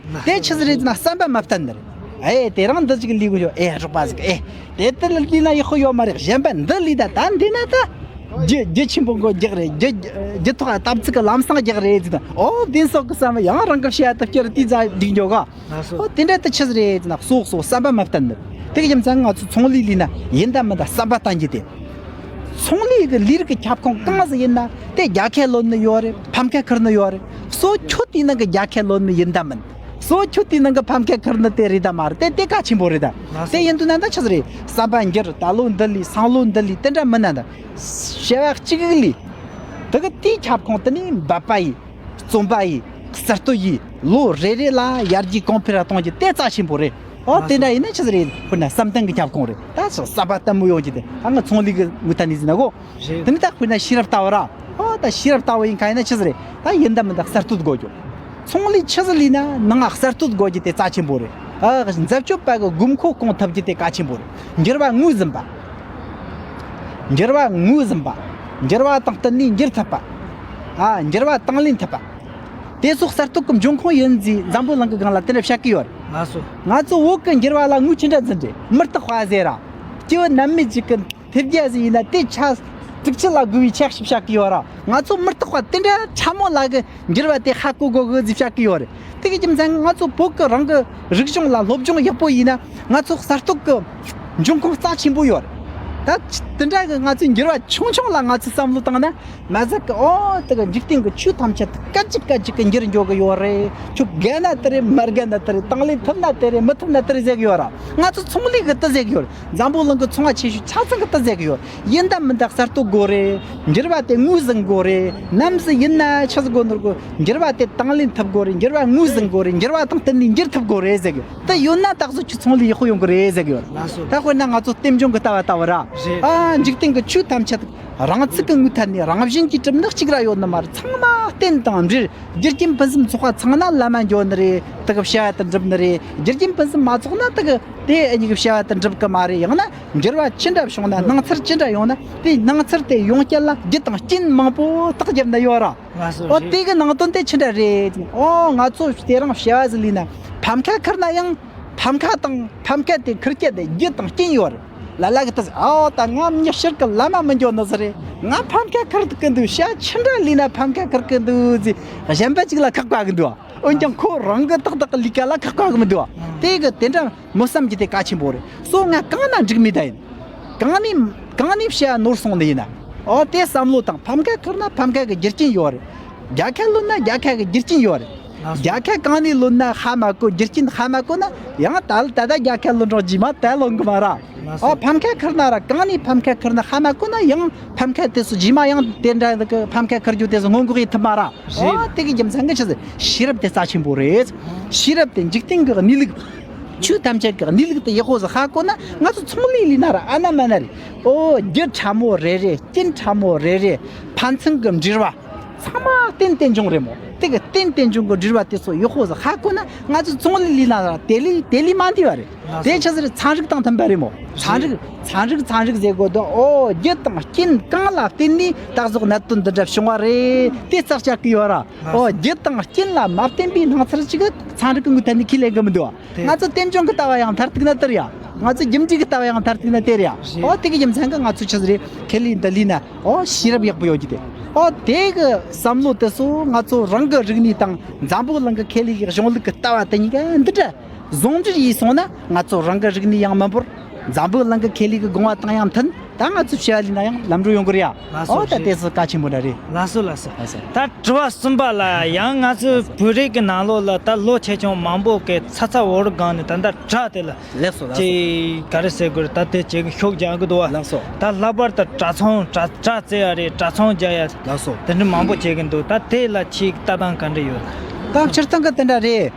དེ་ཆི་ཟིག་རེད་ཟེར་ན་བསམ་པ་མ་བརྟན་ནི་རེད། ཨེ་དེ་རིང་འདི་ཅིག་ལས་དགོས་ཤོག་ཨེ་རོགས་པ་ཟིག་ཨེ་དེ་ལྟར་ལས་ན་ཡག་པོ་ཡོད་མ་རེད། གཞན་པ་འདི་ལས་ད་ད་འདི་ན་ད། རྒྱུ་རྒྱུ་ཆེན་པོ་མགོ་རྒྱག་རེད། རྒྱུ་རྒྱུ་ཐོག་ལ་ཏབ་ཙིག་གི་ལམ་སང་རྒྱག་རེད་ཟེར་ད། ཨོ་བདེན་སོག་གི་བསམ་ཡང་རང་གི་བཤད་ད་བསྐྱར་དེ་ཛ་སྒྲིག་འཇོག་ག་ཨོ་དེ་འདྲ་དེ་ཆི་ཟིག་རེད་ཟེར་ན་སོག་སོག་བསམ་པ་མ་བརྟན་ནི། དེ་གི་རྒྱུ་མཚན་ང་ཚོ་ཚོང་ལས་ལས་ན་ཡིན་ད་མིན་ད་བསམ་པ་བརྟན་རྒྱུ་དེ། ཚོང་ལས་ཀྱི་ལས་རིགས་ཀྱི་ཁྱབ་ཁོངས་གང་ཟིག་ཡིན་ན་དེ་རྒྱལ་ཁ་ལོན་ནི་ཡོད་རེད། ཕམ་ཁ་ཁུར་ནི་ཡོད་རེད། སོ་ཁྱོད་དེའི་ནང་གི་རྒྱལ་ཁ་ལོན་ནི་ཡིན་ད་མིན། སོ་ཁྱོད་དེའི་ནང་གི་ཕམ་ཁ་ཁུར་ནི་དེ་རེད་ད་མ་རེད། དེ་དེ་གལ་ཆེན་པོ་རེད་ད། དེ་ཡིན་དུས་ན་ད་ཆི་ཟིག་རེད། བསམ་པ་འགྱུར། ད་ལོ་འདི་ལས་སང་ལོ་འདི་ལས་དེ་འདྲ་མིན་ན་ད། བྱ་བ་གཅིག་ལས། དེ་གི་དེའི་ཁྱབ་ཁོངས་དེ་ནས་འབད་པ་ཡིན། རྩོམ་པ་ཡིན། གསར་གཏོད་ཡིན། ལོ་རེ་རེ་ལ་ཡར་རྒྱས་གོང་འཕེལ་གཏོང་རྒྱུ་དེ་རྩ་ཆེན་པོ་རེད། ཨོ་དེ་འདྲ་ཡིན་ན་ཆི་ཟིག་རེད། དཔེར་ན་བསམ་གཏན་གྱི་ཁྱབ་ཁོངས་རེད། ད་ཆི་བསམ་པ་བརྟན་པོ་ཡོང་རྒྱུ་དེ་ད་ང་ཚོང་ལས་ཀྱི་ངོས་ཐད་ནས་ཟེར་ན་གོ། རེད། དེ་ནི་ད་དཔེར་ན་ཤེས་རབ་ལྟ་བུ་ར། ཨོ་ད་ཤེས་རབ་ལྟ་བུ་ཡིན་ཁ་ཡིན་ན་ཆི་ཟིག་རེད། ད་ཡིན་ད་མིན་ད་གསར་གཏོད་དགོས་རྒྱུ། ཚོང་ལས་ཆི་ཟིག་ལས་ན་ནང་ང་གསར་གཏོད་དགོས་རྒྱུ་དེ་རྩ་ཆེན་པོ་རེད། ཨ་འཛད་སྤྱོད་པ་གི་དགོས་མཁོ་སྐོང་ཐུབ་རྒྱུ་དེ་གལ་ཆེན་པོ་རེད། འགྱུར་བ་ངོས་ཟིན་པ། འགྱུར་བ་ངོས་ཟིན་པ། འགྱུར་བ་དང་བསྟུན་ནས་འགྱུར་ཐུབ་པ། ཨ་འགྱུར་བ་དང་ལེན་ཐུབ་པ། དེ་ཚོ་གསར་གཏོད་ཀྱི་འབྱུང་ཁུངས་ཡིན་ཟེར་འཛམ་བུ་གླིང་གི་སྒང་ལ་དེ་འདྲ་བཤད་ཀྱི་ཡོད་རེད། ལགས་སོ། ང་ཚོ་བོད་ཀྱི་འགྱུར་བ་ལ་ངོས་ཅི་འདྲ་འཛིན་རེད། མི་རྟག་པ་ཟེར་ར། སྐྱེ་བོ་ནད་མེད་ཅིག་གི་ཐེབས་རྒྱ་ཟིག་ཡིན་ན་དེ་ཆ་གཙིགས་ཆུ་ལ་བསྒོས་པའི་ཆ་ཞིག་བཤད་ཀྱི་ཡོད་ར། ང་ཚོ་མི་རྟག་པ་དེ་འདྲ་ཕྲ་མོ་ལ་གི་འགྱུར་བ་དེ་ཧ་གོ་དགོས་གི་ཟིག་བཤད་ཀྱི་ཡོད་རེད། དེ་གི་རྒྱུ་མཚན་ང་ཚོ་བོད་ཀྱི་རང་གི་རིག་གཞུང་ལ་སློབ་སྦྱོང་ཡག་པོ་ཡིན་ན་ང་ཚོ་གསར་གཏོད་ཀྱི་འབྱུང་ཁུངས་རྩ་ཆེན་པོ་ཡོད་རེད། ད་དེ་འདྲ་གི་ང་ཚོའི་འགྱུར་བ་ཆུང་ཆུང་ལ་ང་ཚོས་བསམ་བློ་བཏང་ན། མ་ཟད་ཀྱི་ཨོ་དེ་གི་འཇིག་རྟེན་གྱི་ཆོས་ཐམས་ཅད་སྐད་ཅིག་སྐད་ཅིག་གི་འགྱུར་འགྱོ་གི་ཡོད་རེད། ཁྱོད་དགའ་ན་དེ་རེད། མ་དགའ་ན་དེ་རེད། དང་ལེན་ཐུབ་ན་དེ་རེད། མི་ཐུབ་ན་དེ་རེད་ཟེར་གི་ཡོད་ར། ང་ཚོ་ཚོང་ལས་གི་དེ་ཟེར་གི་ཡོད་རེད། འཛམ་བུ་གླིང་གི་ཚོང་བ་ཆེ་ཤོས་ཆ་ཚང་གི་དེ་ཟེར་གི་ཡོད་རེད། ཡིན་ད་མིན་ད་གསར་གཏོད་དགོས་རེད། འགྱུར་བ་དེ་ངོས་ཟིན་དགོས་རེད། ནམ་ཟིག་ཡིན་ན་ཆི་ཟིག་དགོས་ནོར་གོ། འགྱུར་བ་དེ་དང་ལེན་ཐུབ་དགོས་རེད། འགྱུར་བ་ངོས་ཟིན་དགོས་རེད། འགྱུར་བ་དང་བསྟུན་ནས་འགྱུར་ཐུབ་དགོས་རེད་ཟེར་གི་ཡོད། དེ་ཡོད་ན་ད་གཟོད་ཁྱོད་ཚོང་ལས་ཡག་པོ་ཡོང་གི་རེད་ཟེར་གི་ཡོད། ལགས་སོ། ད་དཔེར་ན་ང་ཚོ་རྟེན་འབྱུང་གི་ལྟ་བ་ལྟ་བུ་ར། རེད། ཨ་འཇིག་རྟེན་གྱི་ཆོས་ཐམས་ཅད་རང་ཚུགས་ཀྱི་ངོས་ཐད་ནས་རང་བཞིན་གྱིས་གྲུབ་ནི་གཅིག་ར་ཡོད་ནི་མ་རེད། ཚང་མ་རྟེན་དང་འབྲེལ། རྒྱུ་རྐྱེན་ཕུན་སུམ་ཚོགས་པ་ཚང་ན་ལམ་མ་འགྱོ་ནི་རེད། དེ་གི་བྱ་བ་དེ་འགྲུབ་ནི་རེད། རྒྱུ་རྐྱེན་ཕུན་སུམ་མ་ཚོགས་ན་དེ་གི་དེ་ཨ་ནི་གི་བྱ་བ་དེ་འགྲུབ་གི་མ་རེད། ཡང་ན་འགྱུར་བ་ཅི་འདྲ་བྱུང་ན། སྣང་ཚུལ་ཅི་འདྲ་ཡོང་ན་དེ་སྣང་ཚུལ་དེ་ཡོང་རྐྱེན་ལ་རྒྱུ་དང་རྐྱེན་མང་པོ་རྟགས་བརྒྱབ་ནི་ཡོད་ར། ལགས་སོ། ཨོ་རེད། དེ་གི་ནང་དོན་དེ་ཆི་འདྲ་རེད། ཨོ་ང་ཚོ་དེ་རིང་བྱ་བ་ཟིག་ལས་ན་ཕམ་ཁ་ཁུར་ན་ཡང་ཕམ་ཁ་དང་ཕམ་ཁ་དེ་ཁུར་རྐྱེན་དེ་རྒྱུ་དང་རྐྱེན་ཡོད་རེད། ལ་ལ་གི་ད་ཨོ་ད་ང་མྱི་ཕྱིར་གི་ལམ་མ་མི་འགྱོ་ནི་ཟིག་རེད། ང་ཕམ་ཁ་ཁུར་གི་འདུག་བྱ་ཆི་འདྲ་ལས་ན་ཕམ་ཁ་ཁུར་གི་འདུག་ཟེར་གཞན་པ་ཅིག་ལ་ཁག་པ་གི་འདུག་འོན་ཀྱང་ཁོ་རང་གི་ཏག་ཏག་གི་ལས་ཀ་ལ་ཁག་པ་གི་མི་འདུག་དེ་གི་དེ་འདྲ་མི་བསམ་རྒྱུ་དེ་གལ་ཆེན་པོ་རེད། སོ་ང་གང་ན་འགྲིག་མེད་ད་ཡིན། གང་ནས་གང་ནས་བྱས་ནོར་སོང་ནི་ཡིན་ན། ཨོ་དེ་བསམ་བློ་བཏང་། ཕམ་ཁ་ཁུར་ན་ཕམ་ཁ་གི་རྒྱུ་རྐྱེན་ཡོད་རེད། རྒྱལ་ཁ་ལོན་ན་རྒྱལ་ཁ་གི་རྒྱུ་རྐྱེན་ཡོད་རེད། རྒྱལ་ཁ་གང་ནས་ལོན་ན་ཧ་མ་གོ། རྒྱུ་རྐྱེན་ཧ་མ་གོ་ན་ཡང་ད་ད་ལྟ་རྒྱལ་ཁ་ལོན་རོགས་རྗེས་མ་ད་ལོན་གི་མ་ར། ཨོ་ཕམ་ཁ་ཁུར་ན་ར། གང་ནས་ཕམ་ཁ་ཁུར་ན་ཧ་མ་གོ་ན་ཡང་ཕམ་ཁ་དེ་སུ་རྗེས་མ་ཡང་དེ་འདྲ་གི་ཕམ་ཁ་ཁུར་རྒྱུ་དེ་སུ་སྔོན་འགོག་ཡེད་ཐུབ་མ་ར། ཨོ་དེ་གི་རྒྱུ་མཚན་གི་ཆི་ཟེར། ཤེས་རབ་དེ་རྩ་ཆེན་པོ་རེད། ཤེས་རབ་དེ་འཇིག་རྟེན་གི་གནས་ལུགས། ཆོས་ཐམས་ཅད་ཀྱི་གནས་ལུགས་དེ་ཡག་པོ་ཟིག་ཧ་གོ་ན་ང་ཚོ་ཚོང་ལས་ལས་ན་ར་ཨ་ན་མ་ན་རེད། ཨོ་རྒྱུ་ཕྲ་མོ་རེ་རེ། རྐྱེན་ཕྲ་མོ་རེ་རེ། ཕན་ཚུན་གྱི་འབྲེལ་བ་ཚང་མ་རྟེན་རྟེན་འབྱུང་རེད་མོ། དེ་གི་རྟེན་རྟེན་འབྱུང་གི་འབྲེལ་བ་དེ་ཚོ་ཡག་པོ་ཟིག་ཧ་གོ་ན་ང་ཚོ་ཚོང་ལས་ལས་ན་ར་དེ་ལས་དེ་ལས་མ་འདས་པ་རེད། དེ་ཆི་ཟིག་རེད། ཚན་རིག་དང་མཐུན་པ་རེད་མོ། ཚན་རིག་ཚན་རིག་ཚན་རིག་ཟེར་དགོས་དོ། ཨོ་རྒྱུ་དང་རྐྱེན་གང་ལ་བརྟེན་ནས་ད་གཟོད་གནད་དོན་འདི་འདྲ་བྱུང་བ་རེད། དེ་རྩ་བཞག་གི་ཡོད་ར། ཨོ་རྒྱུ་དང་རྐྱེན་ལ་མ་བརྟེན་པའི་སྣང་ཚུལ་ཅིག་ཚན་རིག་གི་ངོས་ཐད་ནས་ཁས་ལེན་གི་མི་འདུག་བ། ང་ཚོ་རྟེན་འབྱུང་གི་ལྟ་བ་ཡང་མཐར་ཐུག་ན་དེར་ཡ། ང་ཚོ་རྒྱུ་འབྲས་ཀྱི་ལྟ་བ་ཡང་མཐར་ཐུག་ན་དེར་ཡ། ཨོ་དེ་གི་རྒྱུ་མཚན་གི་ང་ཚོ་ཆི་ཟིག་རེད། ཁེ་ལི་འདི་ལི་ན་ཨོ་ཤེས་རབ་ཡག་པོ་ཡོད་རྒྱུ་དེ། ཨོ་དེ་གི་བསམ་བློ་དེ་ཚོ་ང་ཚོ་རང་གི་རིག་གནས་དང་འཛམ་བུ་གླིང་གི་ཁེ་ལི་གི་གཞུང་ལུགས་ཀྱི་ལྟ་བ་དེ་གཉིས་ཀ་འདི་འདྲ་ཟུང་འབྲེལ་ཡིན་སོང་ན་ང་ཚོ་རང་གི་རིག་གནས་ཡང་མི་འབོར། འཛམ་བུ་གླིང་གི་ཁེ་ལི་གི་དགོངས་པ་དང་ཡང་མཐུན། ད་ང་ཚོ་བྱ་བ་ལས་ན་ཡང་ལམ་འགྲོ་ཡོང་གི་རེད་ཡ། ཨོ་ད་དེ་ཚོ་གལ་ཆེན་པོ་འདྲ་རེད། ལགས་སོ་ལགས་སོ། ད་དྲི་བ་གསུམ་པ་ལ་ཡང་ང་ཚོའི་བོད་རིགས་ཀྱི་ནང་ལོགས་ལ་ད་ལོ་ཆེ་ཆུང་མང་པོ་གི་ཚ་ཚ་འུར་སྒང་ནས་ད་ལྟ་དྲ་དེ་ལ་ལགས་སོ་ལགས་སོ། ཅིག་ག་རེ་ཟེར་དགོས་རེད། ད་དེ་ཅིག་ཤུགས་རྒྱག་གི་འདུག་བ། ལགས་སོ། ད་ལྷག་པར་དུ་དྲ་ཚོང་དྲ་དྲ་རྩེ་ཡ་རེད། དྲ་ཚོང་རྒྱག་ཡ། ལགས་སོ། དེ་འདྲ་མང་པོ་བྱེད་ཀྱི་འདུག་ད་དེ་ལ་ཁྱེད་ལྟ་སྟངས་ག་འདྲ་ཡོད། ད་སྤྱིར་བཏང་གི་དེ་འདྲ་རེད།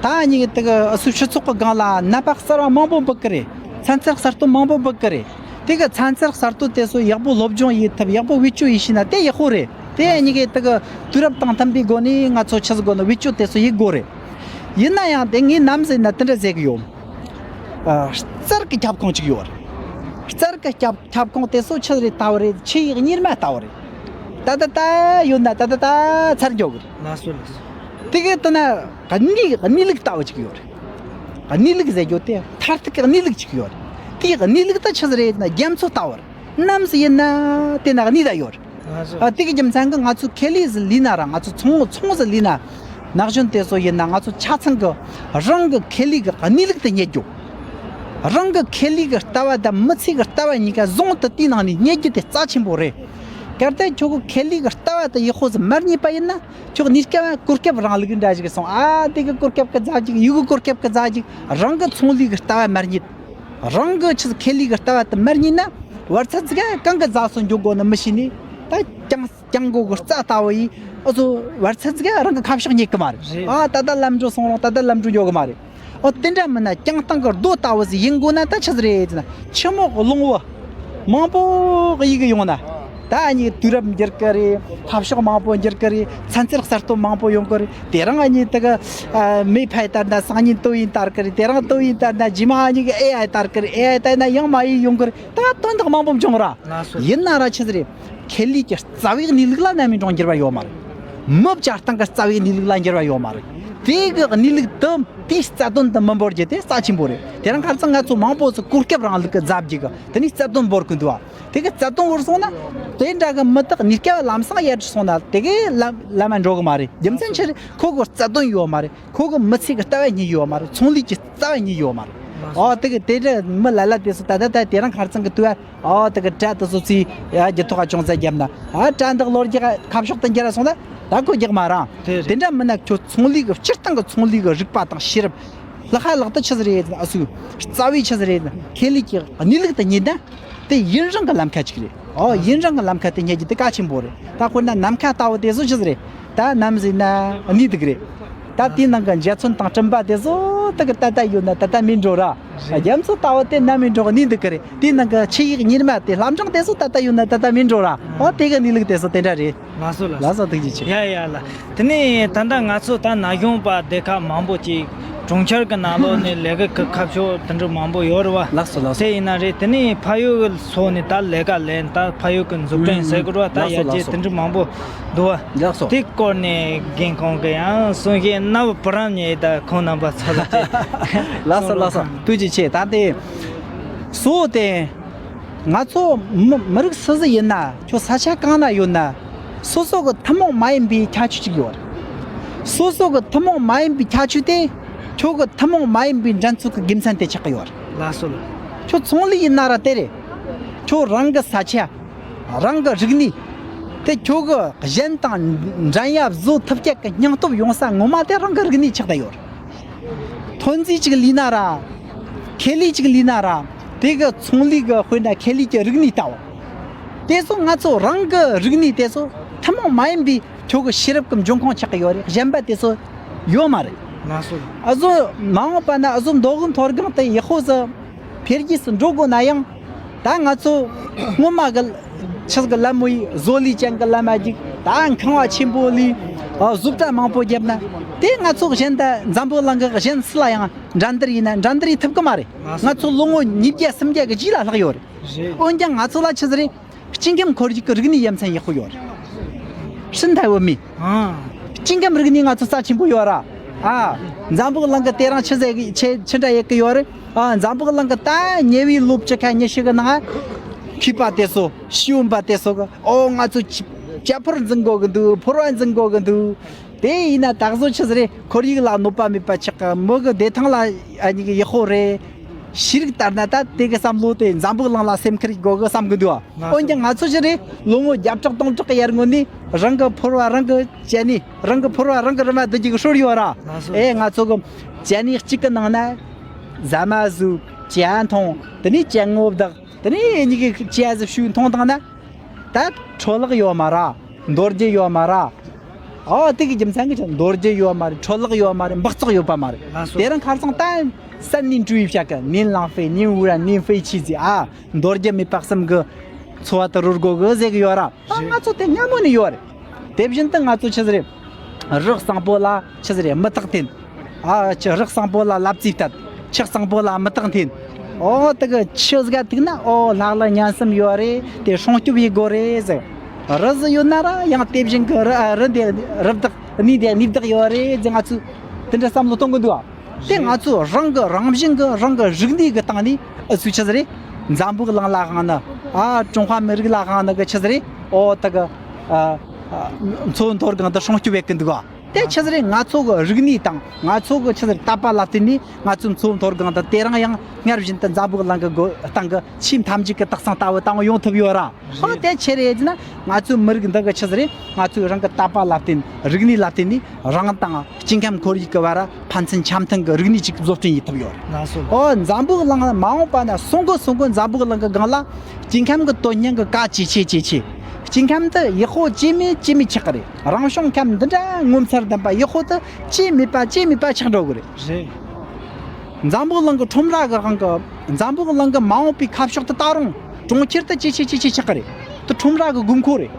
ཨ། ད་ཉིད་དེ་གི་སུ་སྤྱི་ཚོགས་ཀྱི་སྒང་ལ་ནད་པ་གསར་བ་མང་པོ་འབུད་གི་རེད། ཚན་རྩལ་གསར་གཏོད་མང་པོ་འབུད་གི་རེད། དེ་གི་ཚན་རྩལ་གསར་གཏོད་དེ་ཚོ་ཡག་པོ་སློབ་སྦྱོང་ཡེད་ཐབས། ཡག་པོ་བེད་སྤྱོད་ཡེད་ཤེས་ན་དེ་ཡག་པོ་རེད། དེ་ཉིད་ཀྱི་དེ་གི་དུས་རབས་དང་མཐུན་པའི་སྒོ་ནས་ང་ཚོ་ཆི་ཟིག་དགོས་ན་བེད་སྤྱོད་དེ་ཚོ་ཡེད་དགོས་རེད། ཡིན་ན་ཡང་དེ་ངས་ནམ་ཟིན་ན་དེ་འདྲ་ཟེར་གི་ཡོད། ཨ། རྩལ་གི་ཁྱབ་ཁོངས་གཅིག་ཡོད་རེད། རྩལ་གི་ཁྱབ་ཁྱབ་ཁོངས་དེ་ཚོ་ཆི་ཟིག་རེད་ལྟ་བུ་རེད། ཆུ་ཡི་གཉེར་མ་ལྟ་བུ་རེད། ད་ད་ད་ཡོད་ན་ད་ད་ད་ཚར་འགྱོ་གི་རེད། ལགས་སོ་ལགས་སོ། དེ་གི་ལྟ་ན་གནས་གནས་ལུགས་ལྟ་བུ་ཅིག་ཡོད་རེད། གནས་ལུགས་ཟེར་རྒྱུ་དེ་མཐར་ཐུག་གི་གནས་ལུགས་ཅིག་ཡོད་རེད། དེའི་གནས་ལུགས་ད་ཆི་ཟིག་རེད་ན་རྒྱ་མཚོ་ལྟ་བུ་རེད། ནམ་ཟིག་ཡིན་ན་དེ་ན་གནས་ད་ཡོད་རེད། ལགས་སོ། ཨ། དེ་གི་རྒྱུ་མཚན་གི་ང་ཚོ་ཁེ་ལས་ཟིག་ལས་ན་ར། ང་ཚོ་ཚོང་ཚོང་ཟིག་ལས་ན། ན་གཞོན་དེ་ཚོ་ཡིན་ན་ང་ཚོ་ཆ་ཚང་གི་རང་གི་ཁེ་ལས་གི་གནས་ལུགས་དེ་རྙེད་རྒྱུ། རང་གི་ཁེ་ལས་གི་ལྟ་བ་དང་མི་ཚེ་གི་ལྟ་བ་གཉིས་ཀ་ཟུང་དུ་དེའི་ནང་ནས་རྙེད་རྒྱུ་དེ་རྩ་ཆེན་པོ་རེད། གལ་ཏེ་ཁྱོད་གི་ཁེ་ལས་གི་ལྟ་བ་དེ་ཡག་པོ་ཟིག་མ་རྙེད་པ་ཡིན་ན། ཁྱོད་གནས་སྐབས་གོ་སྐབས་རིང་ལུགས་འདྲ་ཞིག་སོང་། ཨ། དེ་གི་གོ་སྐབས་གི་རྫ་ཅིག་ཡུལ་གི་གོ་སྐབས་གི་རྫ་ཅིག་རང་གི་ཚོང་ལས་གི་ལྟ་བ་མ་རྙེད། རང་གི་ཆི་ཁེ་ལས་གི་ལྟ་བ་དེ་མ་རྙེད་ན། བར་ཚ་ཙིག་ག་གང་གི་རྫ་སོ་འགྱོ་དགོ་ནི་མི་ཤེས་ནི། ད་ཀྱང་ཀྱང་གོ་གི་རྩ་ལྟ་བུ་ཡིས། ཨ་ཚོ་བར་ཚ་ཙིག་ག་རང་གི་ཁ་ཕྱོགས་རྙེད་གི་མ་རེད། རེད། ཨ། ད་ལྟ་ལམ་འགྲོ་སོང་རུང་ད་ལྟ་ལམ་འགྲོ་འགྱོ་གི་མ་རེད། ཨོ་དེ་འདྲ་མིན་ན་ཀྱང་སྟེང་གི་རྡོ་ལྟ་བུ་ཟིག་ཡིན་དགོ་ན་ད་ཆི་ཟིག་རེད་ཟེར་ན། ཆུ་མོག་རླུང་བུ་མང་པོ་གཡུག་གི་ཡོང་ན། ད་ཨ་ནི་དུས་རབས་འགྱུར་གི་རེད། འཐབ་ཕྱོགས་མང་པོ་འགྱུར་གི་རེད། ཚན་རྩལ་གསར་གཏོད་མང་པོ་ཡོང་གི་རེད། དེ་རིང་ཨ་ནི་དེ་གི་ཨ་མེ་ཕའི་ལྟར་ན་སང་ཉིན་ཏོག་དབྱིབས་དར་གི་རེད། དེ་རིང་ཏོག་དབྱིབས་དར་ན་རྗེས་མ་ཨ་ནི་གི་ཨེ་ཨའི་དར་གི་རེད། ཨེ་ཨའི་དར་ན་ཡང་མ་ཡིག་ཡོང་གི་རེད། ད་དོན་དག་མང་པོ་འབྱུང་ར། ལགས་སོ། ཡིན་ན་ར་ཆི་ཟིག་རེད། ཁེ་ལས་ཀྱི་རྩ་བའི་གནས་ལུགས་ལ་ནམ་ཡིན་རུང་འགྱུར་བ་ཡོད་མ་རེད། མི་བྱ་སྟངས་ཀྱི་རྩ་བའི་གནས་ལུགས་ལ་འགྱུར་བ་ཡོད་མ་རེད། དེ་གི་གནས་ལུགས་དེ་དེའི་རྩ་དོན་དེ་མི་འབོར་རྒྱུ་དེ་རྩ་ཆེན་པོ་རེད། དེ་རིང་ཁ་སང་ང་ཚོ་མང་པོ་ཚོ་གོ་སྐབས་རིང་ལུགས་ཀྱི་རྫ་བརྒྱུད་གི་དེ་ནས་རྩ་དོན་འབོར་གི་འདུག་བ། དེ་གི་རྩ་དོན་འབོར་སོང་ན་དེ་འདྲ་གི་མི་དག་གནས་སྐབས་ལམ་སང་ཡར་འགྲོ་སོང་ན་དེ་གི་ལམ་ལམ་མ་འགྲོ་གི་མ་རེད། རྒྱུ་མཚན་ཆི་རེད། ཁོ་གི་རྩ་དོན་ཡོད་མ་རེད། ཁོ་གི་མི་ཚེ་གི་ལྟ་བ་རྙེད་ཡོད་མ་རེད། ཚོང་ལས་ཀྱི་རྩ་བ་རྙེད་ཡོད་མ་རེད། ཨོ་དེ་གི་དེ་འདྲ་མི་ལ་ལ་དེ་ཚོ་ད་ལྟ་ད་དེ་རིང་ཁ་སང་གི་དུས་ཨ། ཨོ་དེ་གི་དྲ་དེ་ཚོ་ཚོས་ཡ་རྒྱུ་ཐོག་ག་ཅུང་ཟད་བརྒྱབ་ན། ཨ་དྲ་འདི་གློ་རྒྱག་ཁ་ཕྱོགས་དེ་འགྱུར་སོང་ན་ད་ཁོ་རྒྱག་མ་རང་། དེ་རེད། དེ་འདྲ་མིན་ན་ཁྱོད་ཚོང་ལས་གི་སྤྱིར་བཏང་གི་ཚོང་ལས་གི་རིག་པ་དང་ཤེས་རབ་ལྷག་ཧ་ལག་ཏུ་ཆི་ཟིག་རེད་ཟེར་ན། ཨ་སུ་རྩ་བའི་ཆི་ཟིག་རེད་ཟེར་ན་ཁེ་ལས་ཀྱི་གནས་ལུགས་དེ་རྙེད་ན་དེ་ཡུན་རིང་གི་ལམ་ཁ་ཅིག་རེད། ཨོ་ཡུན་རིང་གི་ལམ་ཁ་དེ་རྙེད་རྒྱུ་དེ་གལ་ཆེན་པོ་རེད། ད་དཔེར་ན་ནམ་མཁའ་ལྟ་བུ་དེ་ཚོ་ཆི་ཟིག་རེད། ད་ནམ་ཟིན་ན་གནས་འདུག་རེད། ད་དེའི་ནང་གི་འཇའ་ཚོན་དང་སྤྲིན་པ་དེ་ཚོ་ད་གི་ད་ལྟ་ཡོད་ན་ད་ལྟ་མེད་འགྲོ་ར། རྒྱ་མཚོ་ལྟ་བུ་དེ་ནམ་ཡིན་འགྲོ་གནས་འདུག་གི་རེད། དེའི་ནང་གི་ཆུ་ཡི་གཉེར་མ་དེ་ལྷ་འབྲིང་དེ་ཚོ་ད་ལྟ་ཡོད་ན་ད་ལྟ་མེད་འགྲོ་ར། ཨོ་དེ་གི་གནས་ལུགས་དེ་ཚོ་དེ་འདྲ་རེད། ལགས་སོ་ལགས་སོ། ལགས་སོ། ཐུགས་རྗེ་ཆེ། ཡ་ཡ་ལ། དེ་ནས་ད་ལྟ་ང་ཚོ་ད་ན་གཞོན་པ་སྡེ་ཁག་མང་པོ་ཅིག་གྲོང་ཁྱེར་གྱི་ནང་ལོགས་ནས་ལས་ཀ་གི་ཁ་ཕྱོགས་དེ་འདྲ་མང་པོ་ཡོད་རེད་བ། ལགས་སོ་ལགས་སོ། དེ་ཡིན་ན་རེད། དེ་ནས་ཕ་ཡུལ་གྱི་ཕྱོགས་ནས་ད་ལས་ཀ་ལས་ད་ཕ་ཡུལ་གྱི་འཛུགས་སྐྲུན་ཟེར་དགོས་རེད་བ། ད་ཡར་རྒྱས་དེ་འདྲ་མང་པོ་འདུག་བ། ལགས་སོ། དེ་སྐོར་ནས་རྒན་ཁོང་གིས་ཡང་གསུང་བཤད་རྣ་བར་སྤོ་རང་ཉེ་ད་ཁོང་རྣམ་པ་ཚོ་ལ་ཅིག་ལགས་སོ་ལགས་སོ། ཐུགས་རྗེ་ཆེ། ད་དེ་སོ་དེ་ང་ཚོ་མི་མི་རིགས་སུ་སུ་ཡིན་ན་ཁྱོད་ས་ཆ་གང་ན་ཡོད་ན་སོ་སོ་གི་ཐུན་མོང་མ་ཡིན་པའི་ཁྱད་ཆོས་ཅིག་ཡོད་རེད། སོ་སོ་གི་ཐུན་མོང་མ་ཡིན་པའི་ཁྱད་ཆོས་དེ་ཁྱོད་གི་ཐུན་མོང་མ་ཡིན་པའི་འགྲན་རྩོད་གི་དགེ་མཚན་དེ་ཆགས་ཀྱི་ཡོད་རེད། ལགས་སོ་ལགས། ཁྱོད་ཚོང་ལས་ཡིན་ན་ར་དེ་རེད། ཁྱོད་རང་གི་ས་ཆ། རང་གི་རིག་གནས། དེ་ཁྱོད་ཀྱི་གཞན་དང་འགྲན་ཡ་བཟོ་ཐུབ་ཀྱག་གི་སྙིང་སྟོབས་ཡོང་ས་ངོ་མ་དེ་རང་གི་རིག་གནས་ཆགས་བསྡད་ཡོད་རེད། ཐོན་རྫས་ཅིག་ལས་ན་ར། ཁེ་ལས་ཅིག་ལས་ན་ར། དེ་གི་ཚོང་ལས་གི་དཔེར་ན་ཁེ་ལས་ཀྱི་རིག་གནས་ལྟ་བུ། དེ་ཚོ་ང་ཚོ་རང་གི་རིག་གནས་དེ་ཚོ་ཐུན་མོང་མ་ཡིན་པའི་ཁྱོད་ཀྱི་ཤེས་རབ་ཀྱི་འབྱུང་ཁུངས་ཆགས་ཀྱི་ཡོད་རེད། གཞན་པ་དེ་ཚོ་ཡོད་མ་རེད། ང་ཚོ་ཨ་ཟོ་མ་འོངས་པ་ན་ཨ་ཟོ་མདོ་དབུས་མཐོ་སྒང་དུ་ཡག་པོ་ཟིག་འཕེལ་རྒྱས་སུ་འགྲོ་དགོས་ན་ཡང་། ད་ང་ཚོ་སྔོན་མ་གི་ཆི་གི་ལད་མོ་ཡི་བཟོ་ལས་ཅན་གི་ལད་མ་ཅིག་ད་ཁང་བ་ཆེན་པོ་ལས་ཨ་བཟོ་གྲྭ་མང་པོ་བརྒྱབ་ན། དེ་ང་ཚོ་གཞན་ད་འཛམ་བུ་གླིང་གི་གཞན་སུ་ལ་ཡང་འགྲན་བསྡུར་ཡིན་ན་འགྲན་བསྡུར་ཡེད་ཐུབ་གི་མ་རེད། ང་ཚོ་ལོ་ངོ་ཉིས་བརྒྱ་སུམ་བརྒྱ་གི་རྗེས་ལ་ལྷག་ཡོད་རེད། འོན་ཀྱང་ང་ཚོ་ལ་ཆི་ཟིག་རེད། སྐྱེ་ཁམས་ཁོར་ཡུག་གི་རིག་གནས་ཡ་མཚན་ཡག་པོ་ཡོད་རེད། ཧྲིན་ཐའེ་བོད་མི། ཨ། སྐྱེ་ཁམས་རིག་གནས་ང་ཚོ་རྩ་ཆེན་པོ་ཡོད་ར། ཨ། འཛམ་བུ་གླིང་གི་དེ་རིང་ཆི་ཟེར་གི་ཆི་ཆི་འདྲ་ཡོད་གི་ཡོད་རེད། ཨ། འཛམ་བུ་གླིང་གི་ད་ཉེ་བའི་ལོ་བཅུ་ཁ་ཉི་ཤུ་གི་ནང་མཁས་པ་དེ་ཚོ་ཤེས་ཡོན་པ་དེ་ཚོ་གི་ཨོ་ང་ཚོ་ཅི་ཅ་ཕོར་འཛིན་དགོས་གི་འདུག་ཕོར་བ་འཛིན་དགོས་གི་འདུག་དེ་ཡིན་ན་ད་གཟོད་ཆི་ཟིག་རེད། ཁོར་ཡུག་ལ་གནོད་པ་མེད་པ་ཆགས་གི་མི་གི་བདེ་ཐང་ལ་ཨ་ནི་གི་ཡག་པོ་རེད། ཤེས་རིག་ལྟར་ན་ད་དེ་གི་བསམ་བློ་དེ་འཛམ་བུ་གླིང་ལ་སེམས་ཁུར་དགོས་གི་བསམ་གི་འདུག་ང་འོན་ཀྱང་ང་ཚོ་ཞིག་རེད། ལོ་ངོ་བརྒྱ་ཕྲག་སྟོང་ཕྲག་གི་ཡར་སྔོན་ནས་རང་གི་ཕོར་བ་རང་གི་ཅ་ནི་རང་གི་ཕོར་བ་རང་གི་རི་མ་བསྡུ་རྒྱུ་གི་སྲོལ་ཡོད་ར། ཨེ་ང་ཚོ་གི་ཅ་ནི་གཅིག་གི་ནང་ན་ཟ་མ་ཟོས། ཇ་འཐུང་། དེ་ནས་ཅ་དངོས་བདག་དེ་ནས་ཉིད་ཀྱི་ཅ་ཟི་བཤུས་འཐུང་བཏང་ན། ད་འཕྲོ་བརླག་ཡོད་མ་ར། འདོར་རྒྱུ་ཡོད་མ་ར། ཨོ་དེ་གི་རྒྱུ་མཚན་གི་ཆ་འདོར་རྒྱུ་ཡོད་མ་རེད། འཕྲོ་བརླག་ཡོད་མ་རེད། འབག་བཙོག་ཡོད་པ་མ་རེད། དེ་རིང་ཁ་སང་ད་三年主义བྱ་གི 年浪费年无染年废气ཟེར། ཨ་འདོར་རྒྱུ་མེད་པ་གསུམ་གི་འཚོ་བ་དུ་རོལ་དགོས་གི་ཟེར་གི་ཡོད་ར། ཨ་ང་ཚོ་དེ་སྔ་མོ་ནས་ཡོད་རེད། དེ་བཞིན་དུ་ང་ཚོ་ཆི་ཟིག་རེད། རི་བཟང་པོ་ལ་ཆི་ཟིག་རེད། མུ་ཏིག་འཐེན། ཨ་ཆི་རི་བཟང་པོ་ལ་ལབ་རྩིས་བཏབ། ཆུ་བཟང་པོ་ལ་མུ་ཏིག་འཐེན། ཨོ་དེ་གི་ཆུ་ཟིག་ག་ཐུག་ན་ཨོ་ལྷག་ལ་ཉན་སེམས་ཡོད་རེད། དེ་སྲུང་སྐྱོབ་ཡེད་དགོས་རེད་ཟེར། རི་ཟིག་ཡོད་ན་ར་ཡང་དེ་བཞིན་གི་རི་ཨ་རི་འདི་རི་བདག་གནས་འདི་གནས་བདག་ཡོད་རེད་ཟེར། ང་ཚོས་དེ་འདྲ་བསམ་བློ་གཏོང་གི་འདུག་ཨ། དེ་ང་ཚོ་རང་གི་རང་བཞིན་གི་རང་གི་རིག་གནས་གི་སྟེང་ནས་ཨུ་ཚོས་ཆི་ཟིག་རེད། འཛམ་བུ་གླིང་ལ་དབང་ནི་ཨ་ཀྲུང་ཧྭ་མི་རིགས་ལ་དབང་ནི་གི་ཆི་ཟིག་རེད། ཨོ་དེ་གི་ཨ་ཨ་མཚོ་མཐོ་སྒང་དུ་སྲུང་སྐྱོབ་ཡེད་གི་འདུག་ཨ། དེ་ཆི་ཟིག་རེད། ང་ཚོ་གི་རིག་གནས་དང་ང་ཚོ་གི་ཆི་ཟིག་རེད། དད་པ་ལ་བརྟེན་ནས་ང་ཚོའི་མཚོ་མཐོ་སྒང་དུ་དེ་རིང་ཡང་སྔར་བཞིན་དུ་འཛམ་བུ་གླིང་གི་སྒོ་སྟེང་གི་ཆེས་མཐའ་མཇུག་གི་དག་ས་ལྟ་བུ་དང་ཡོང་ཐུབ་ཡོད་ར། ཨོ་དེ་ཆི་རེད་ཟེར་ན་ང་ཚོའི་མི་རིགས་འདི་གི་ཆི་ཟིག་རེད། ང་ཚོའི་རང་གི་དད་པ་ལ་བརྟེན། རིག་གནས་ལ་བརྟེན་ནས་རང་དང་སྐྱེ་ཁམས་ཁོར་ཡུག་གི་བར་ཕན་ཚུན་འཆམ་མཐུན་གྱི་རིག་གནས་ཅིག་བཟོ་སྐྲུན་ཡེད་ཐུབ་ཡོད་རེད། ལགས་སོ། ཨོ་འཛམ་བུ་གླིང་མ་འོངས་པ་ན་སོང་གི་སོང་གི་འཛམ་བུ་གླིང་གི་སྒང་ལ་སྐྱེ་ཁམས་ཀྱི་དོན་སྙིང་གི་གལ་ཇེ་ཆེ་ཇེ་ཆེ། སྐྱེ་ཁམས་དེ་ཡག་པོ་ཇེ་མེད་ཇེ་མེད་ཆགས་ཀྱི་རེད། རང་བྱུང་ཁམས་འདི་འདྲ་ངོ་མཚར་ལྡན་པ་ཡག་པོ་དེ་ཇེ་མེད་པ་ཇེ་མེད་པ་ཆགས་འགྲོ་གི་རེད། རེད། འཛམ་བུ་གླིང་གི་ཁྲོམ་ར་གི་དབང་གི་འཛམ་བུ་གླིང་གི་མ་འོངས་པའི་ཁ་ཕྱོགས་དེ་ད་རུང་གྲོང་ཁྱེར་དེ་ཇེ་ཆེ་ཇེ་ཆེ་ཆགས་ཀྱི་རེད། དེ་ཁྲོམ་ར་གི་དགོས་མཁོ་རེད།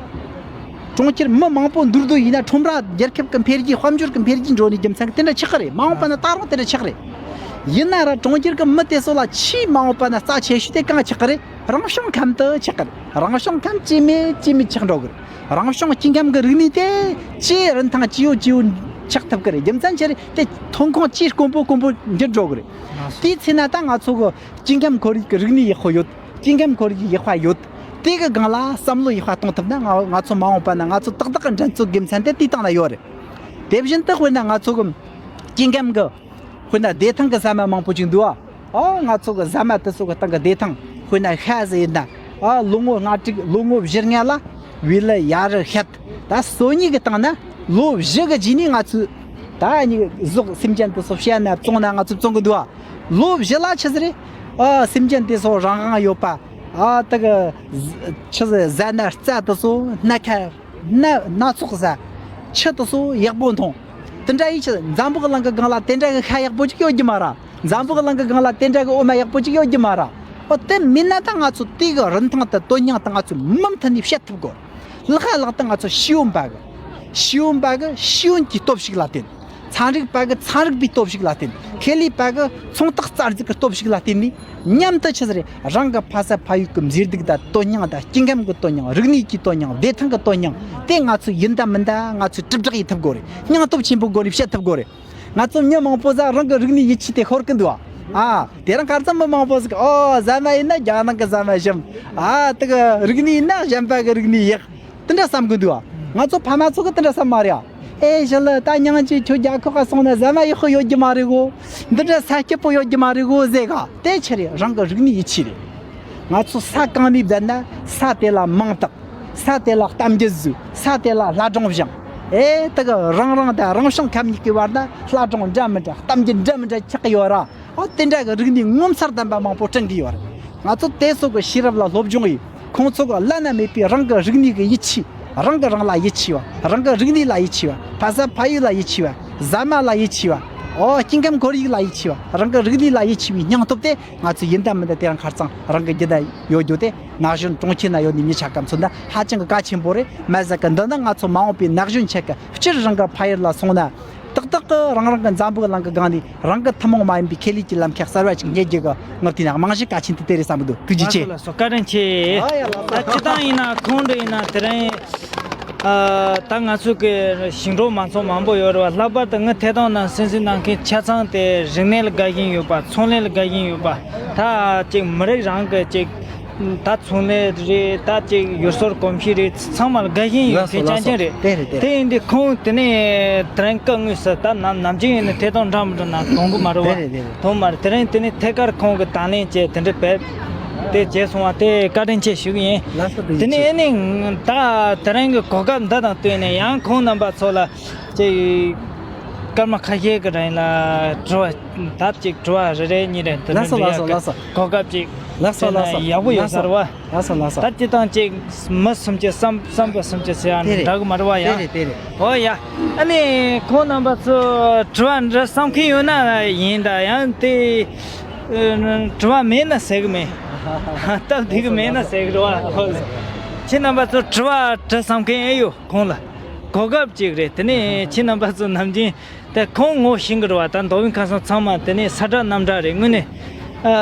གྲོང་ཁྱེར་མི་མང་པོ་འདུར་འདུར་ཡིན་ན་ཁྲོམ་ར་རྒྱལ་ཁབ་ཀྱི་འཕེལ་རྒྱས་དཔལ་འབྱོར་གྱི་འཕེལ་རྒྱས་འགྲོ་ནས་རྒྱུ་མཚན་གྱིས་དེ་འདྲ་ཆགས་ཀྱི་རེད། མ་འོངས་པ་ན་ད་རུང་དེ་འདྲ་ཆགས་ཀྱི་རེད། ཡིན་ན་ར་གྲོང་ཁྱེར་གྱི་མི་དེ་ཚོ་ལ་ཆེས་མ་འོངས་པ་ན་རྩ་ཆེ་ཤོས་དེ་གང་ཆགས་ཀྱི་རེད། རང་བྱུང་ཁམས་དེ་ཆགས་ཀྱི་རེད། རང་བྱུང་ཁམས་ཇེ་མེད་ཇེ་མེད་ཆགས་འགྲོ་གི་རེད། རང་བྱུང་སྐྱེ་ཁམས་ཀྱི་རིག་གནས་དེ་ཇེ་རིན་ཐང་ཇེ་ཡོད་ཇེ་ཡོད་ཆགས་ཐུབ་ཀྱི་རེད། རྒྱུ་མཚན་ཅི་རེད། དེ་ཐོན་ཁུངས་ཇེ་དཀོན་པོ་དཀོན་པོ་འགྱུར་འགྲོ་གི་རེད། དེའི་ཚེ་ན་ད་ང་ཚོ་གི་སྐྱེ་ཁམས་ཁོར་ཡུག་གི་རིག་གནས་ཡག་པོ་ཡོད། སྐྱེ་ཁམས་ཁོར་ཡུག་ཡག་པ་ཡོད། དེ་གི་སྒང་ལ་བསམ་བློ་ཡག་པ་གཏོང་ཐུབ་ན་ང་ང་ཚོ་མ་འོངས་པ་ན་ང་ཚོ་ཏག་ཏག་གི་འགྲན་རྩོད་དགེ་མཚན་དེ་དེའི་སྟེང་ན་ཡོད་རེད། དེ་བཞིན་དུ་དཔེར་ན་ང་ཚོ་གི་སྐྱེ་ཁམས་གི་དཔེར་ན་བདེ་ཐང་གི་ཟ་མ་མང་པོ་ཅིག་འདུག་ཨ། ཨ་ང་ཚོ་གི་ཟ་མ་དེ་ཚོ་གི་སྟེང་གི་བདེ་ཐང་དཔེར་ན་ཤ་ཟ་ཡིན་ན་ཨ་ལོ་ངོ་ལྔ་དྲུག་ལོ་ངོ་བཞི་ལྔ་ལ་བི་ལི་ཡ་རུ་ཤད་ད་སོ་གཉིས་གི་སྟེང་ན་ལོ་བཞི་གི་རྗེས་ནས་ང་ཚོས་ད་ཨ་ནི་གཟུགས་སེམས་ཅན་དེ་ཚོ་བཤད་ན་བཙོང་ན་ང་ཚོས་བཙོང་གི་འདུག་ཨ། ལོ་བཞི་ལ་ཆི་ཟིག་རེད། ཨ་སེམས་ཅན་དེ་ཚོ་རང་དབང་ཡོད་པ། ཨ་དེ་གི་ཆི་ཟིག་ཟ་ན་རྩྭ་དེ་ཚོ་སྣ་ཁ་སྣ་སྣ་ཚོགས་ཟ། ཆུ་དེ་ཚོ་ཡག་པོ་འཐུང་། དེ་འདྲ་ཡིན་ཕྱིར་འཛམ་བུ་གླིང་གི་སྒང་ལ་དེ་འདྲ་གི་ཤ་ཡག་པོ་ཅིག་ཡོད་རྒྱུ་མ་རེད། འཛམ་བུ་གླིང་གི་སྒང་ལ་དེ་འདྲ་གི་འོ་མ་ཡག་པོ་ཅིག་ཡོད་རྒྱུ་མ་རེད། ཨོ་དེ་མིན་ན་ད་ང་ཚོ་དེ་གི་རིན་ཐང་དང་དོན་སྙིང་དེ་ང་ཚོས་མུ་མཐུད་ནས་བཤད་ཐུབ་དགོས། ལྷག་ལྷག་ཏུ་ང་ཚོ་ཤེས་ཡོན་པ་གི་ཤེས་ཡོན་པ་གི་ཤེས་ཡོན་གྱི་སྟོབས་ཤུགས་ལ་བརྟེན། ཚན་རིག་པ་གི་ཚན་རིག་པའི་སྟོབས་ཤུགས་ལ་བརྟེན། ཁེ་ལས་པ་གི་ཚོང་རྟགས་གསར་འཛུགས་ཀྱི་སྟོབས་ཤུགས་ལ་བརྟེན་ནས་མཉམ་དུ་ཆི་ཟིག་རེད། རང་གི་ཕ་ས་ཕ་ཡུལ་གྱི་མཛེས་སྡུག་དང་དོན་སྙིང་དང་སྐྱེ་ཁམས་ཀྱི་དོན་སྙིང་། རིག་གནས་ཀྱི་དོན་སྙིང་། བདེ་ཐང་གི་དོན་སྙིང་དེ་ང་ཚོས་ཡིན་ད་མིན་ད་ང་ཚོས་དྲིལ་བསྒྲགས་ཡེད་ཐུབ་དགོས་རེད། སྙིང་སྟོབས་ཆེན་པོའི་སྒོ་ནས་བཤད་ཐུབ་དགོས་རེད། ང་ཚོ་མྱི་མང་པོ་ཟིག་རང་གི་རིག་གནས་ཡིད་ཆེས་དེ་ཤོར་གི་འདུག་ཨ། ཨ་དེ་རིང་ཁ་སང་མི་མང་པོ་ཟིག་ཨོ་ཟ་མ་ཡིན་ན་རྒྱ་ནག་གི་ཟ་མ་ཞིམ། ཨ་དེ་གི་རིག་གནས་ཡིན་ན་གཞན་པ་གི་རིག་གནས་ཡག་དེ་འདྲ་བསམ་གི་འདུག་ཨ། ང་ཚོ་ཕ་མ་ཚོ་གི་དེ་འདྲ་བསམ་མ་རེད་ཨ། ཨེ་ཞི་ལི་ད་ཉང་ཅིག་ཁྱོད་རྒྱལ་ཁབ་ཁ་སོང་ན་ཟ་མ་ཡག་པོ་ཡོད་རྒྱུ་མ་རེད་གོ། འདི་འདྲ་ས་སྐྱིད་པོ་ཡོད་རྒྱུ་མ་རེད་གོ་ཟེར་ག་དེ་ཆི་རེད། རང་གི་རིག་གནས་ཡིད་ཆེས་རེད། ང་ཚོ་ས་གང་ནས་བསྡད་ན་ས་དེ་ལ་མིང་བཏགས། ས་དེ་ལ་གཏམ་རྒྱུད་བཟོས། ས་དེ་ལ་ལྷ་སྒྲུང་བཞེངས། ཨེ་དེ་གི་རང་རང་དང་རང་བྱུང་ཁམས་གཉིས་ཀྱི་བར་ན་ལྷ་སྒྲུང་འདྲ་མི་འདྲ་གཏམ་རྒྱུད་འདྲ་མི་འདྲ་ཆགས་ཀྱི་ཡོད་ར། ཨོ་དེ་འདྲ་གི་རིག་གནས་ངོ་མཚར་ལྡན་པ་མང་པོ་བསྐྲུན་གྱི་ཡོད་ར། ང་ཚོ་དེ་ཚོ་གི་ཤེས་རབ་ལ་སློབ་སྦྱོང་ཡིན། ཁོང་ཚོ་གི་བླ་ན་མེད་པའི་རང་གི་རིག་གནས་ཀྱི་ཡིད་ཆེས། རང་གི་རང་ལ་ཡིད་ཆེས་པ། རང་གི་རིག་གནས་ལ་ཡིད་ཆེས་པ། ཕ་ས་ཕ་ཡུལ་ལ་ཡིད་ཆེས་པ། ཟ་མ་ལ་ཡིད་ཆེས་པ། ཨོ་སྐྱེ་ཁམས་ཁོར་ཡུག་ལ་ཡིད་ཆེས་པ། རང་གི་རིག་གནས་ལ་ཡིད་ཆེས་པའི་སྙིང་སྟོབས་དེ་ང་ཚོ་ཡིན་ད་མིན་ད་དེ་རིང་ཁ་རྩང་རང་གི་རྒྱུད་ན་ཡོད་རྒྱུ་དེ། ན་གཞོན་གྲོང་ཁྱེར་ན་ཡོད་ནི་མི་ཆ་ཀམ་ཚོ་འདི་ཧ་ཅང་གི་གལ་ཆེན་པོ་རེད། མ་ཟད་གི་འདི་ནི་ང་ཚོ་མ་འོངས་པའི་ན་གཞོན་ཆ་གི་སྤྱིར་རང་གི་ཕ་ཡུལ་ལ་སོང་ན། ཏག་ཏག་གི་རང་རང་གི་འཛམ་བུ་གླིང་གི་སྒང་ནས་རང་གི་ཐུན་མོང་མ་ཡིན་པའི་ཁེ་ལས་ཀྱི་ལམ་ཁ་གསར་བ་ཅིག་རྙེད་རྒྱུ་གི་ངོ་དེ་ན་རྨང་གཞི་གལ་ཆེན་དེ་དེ་རེད་བསམ་གི་འདུག་ཐུགས་རྗེ་ཆེ། ལགས་སོ་ལགས་སོ། བཀའ་དྲིན་ཆེ། ཨ་ཡ་ལགས་སོ། ད་སྤྱི་བཏང་ཡིན་ན་ཁོང་འདྲ་ཡིན་ན་དེ་རིང་ཨ་ད་ང་ཚོ་གི་ཞིང་འབྲོག་མང་ཚོགས་མང་པོ་ཡོད་རེད་བ། ལྷག་པར་དུ་ངའི་ཐད་གཏོང་ནང་གསན་གཟིགས་གནང་མཁན་ཆ་ཚང་དེ་རིག་གནས་ལ་དགའ་བཞིན་ཡོད་པ། ཚོང་ལས་ལ་དགའ་བཞིན་ཡོད་པ། ད་ཅིག་མི་རིགས་རང་གི་ཅིག་ད་ཚོང་ལས་རེད། ད་ཅིག་ཡུལ་སྲོལ་གོམས་གཤིས་རེད། ཚང་མ་ལ་དགའ་བཞིན་ཡོད་ལགས་སོ་མཁན་ལགས་རྐྱང་རྐྱང་སོ། རེད། དེ་རེད་དེ་དེ་རེད། ཡིན་དུས་ཁོང་དེ་ནས་དེ་རིང་སྐབས་དངོས་སུ་ད་ནམ་ནམ་རྒྱུན་ཡིན་ན་ཐད་གཏོང་འདྲ་མི་འདྲ་ན་གཏོང་གི་མ་རེད་བ། དེ་རེད་དེ་རེད། གཏོང་མ་རེད། དེ་རིང་དེ་ནས་ཐད་ཀར་ཁོང་གི་དང་ལེན་བྱས་དེ་འདྲ་བས་དེ་བྱས་སོང་བ་དེ་བཀའ་དྲིན་ཆེ་ཞུ་གི་ཡིན། ལགས་སོ། དེ་ནས་ཨེ་ནི་ད་དེ་རིང་གི་གོ་སྐབས་འདི་དང་བསྟུན་ནས་ཡང་ཁོང་རྣམ་པ་ཚོ་ལ་ཅིག་སྐར་མ་ཁ་ཤས་ཀྱི་རིང་ལ་དྲི་བ་ད་ཅིག་དྲི་བ་རེ་རེ་གཉིས་རེ་འདི་ལགས་སོ་འདྲི་ཡག་ལགས་སོ་གི་ལགས་སོ། གོ་སྐབས་ཅིག་ལགས་སོ་ལགས་སོ། ཡག་པོ་ཡོད་ས་རེད་བ། ལགས་སོ་ལགས་སོ། ད་སྤྱི་བཏང་ཅིག་མི་སུམ་ཅུ་བསམ་བསམ་པ་སུམ་ཅུ་ཟེར་ཡག་དེ་རེད། འདྲ་གི་མ་རེད་བ། དེ་ཡ་རེད་དེ་རེད། ཨོ་ཡ། ཨ་ནི་ཁོང་རྣམ་པ་ཚོ་དྲི་བ་འདྲི་བསམ་མཁན་ཡོད་ན་ཡིན། ད་ཡང་དེ་དྲི་བ་མེད་ན་ཟེར་གི་མེད། སྟབས་བདེ་གི་མེད་ན་ཟེར་གི་རེད་བ། ཁྱེད་རྣམ་པ་ཚོ་དྲི་བ་འདྲི་བསམ་མཁན་ཨེ་ཡོད་ཁོང་ལ། གོ་སྐབས་ཅིག་རེད། དེ་ནས་ཁྱེད་རྣམ་པ་ཚོ་ནམ་རྒྱུན་དེ་ཁོང་ངོ་ཤེས་གི་རེད་བ། ད་མདོ་དབུས་ཁམས་གསུམ་ཚང་མ་དེ་ནས་ས་བཀྲ་གནམ་བཀྲ་རེད། དངོས་གནས་ཨ་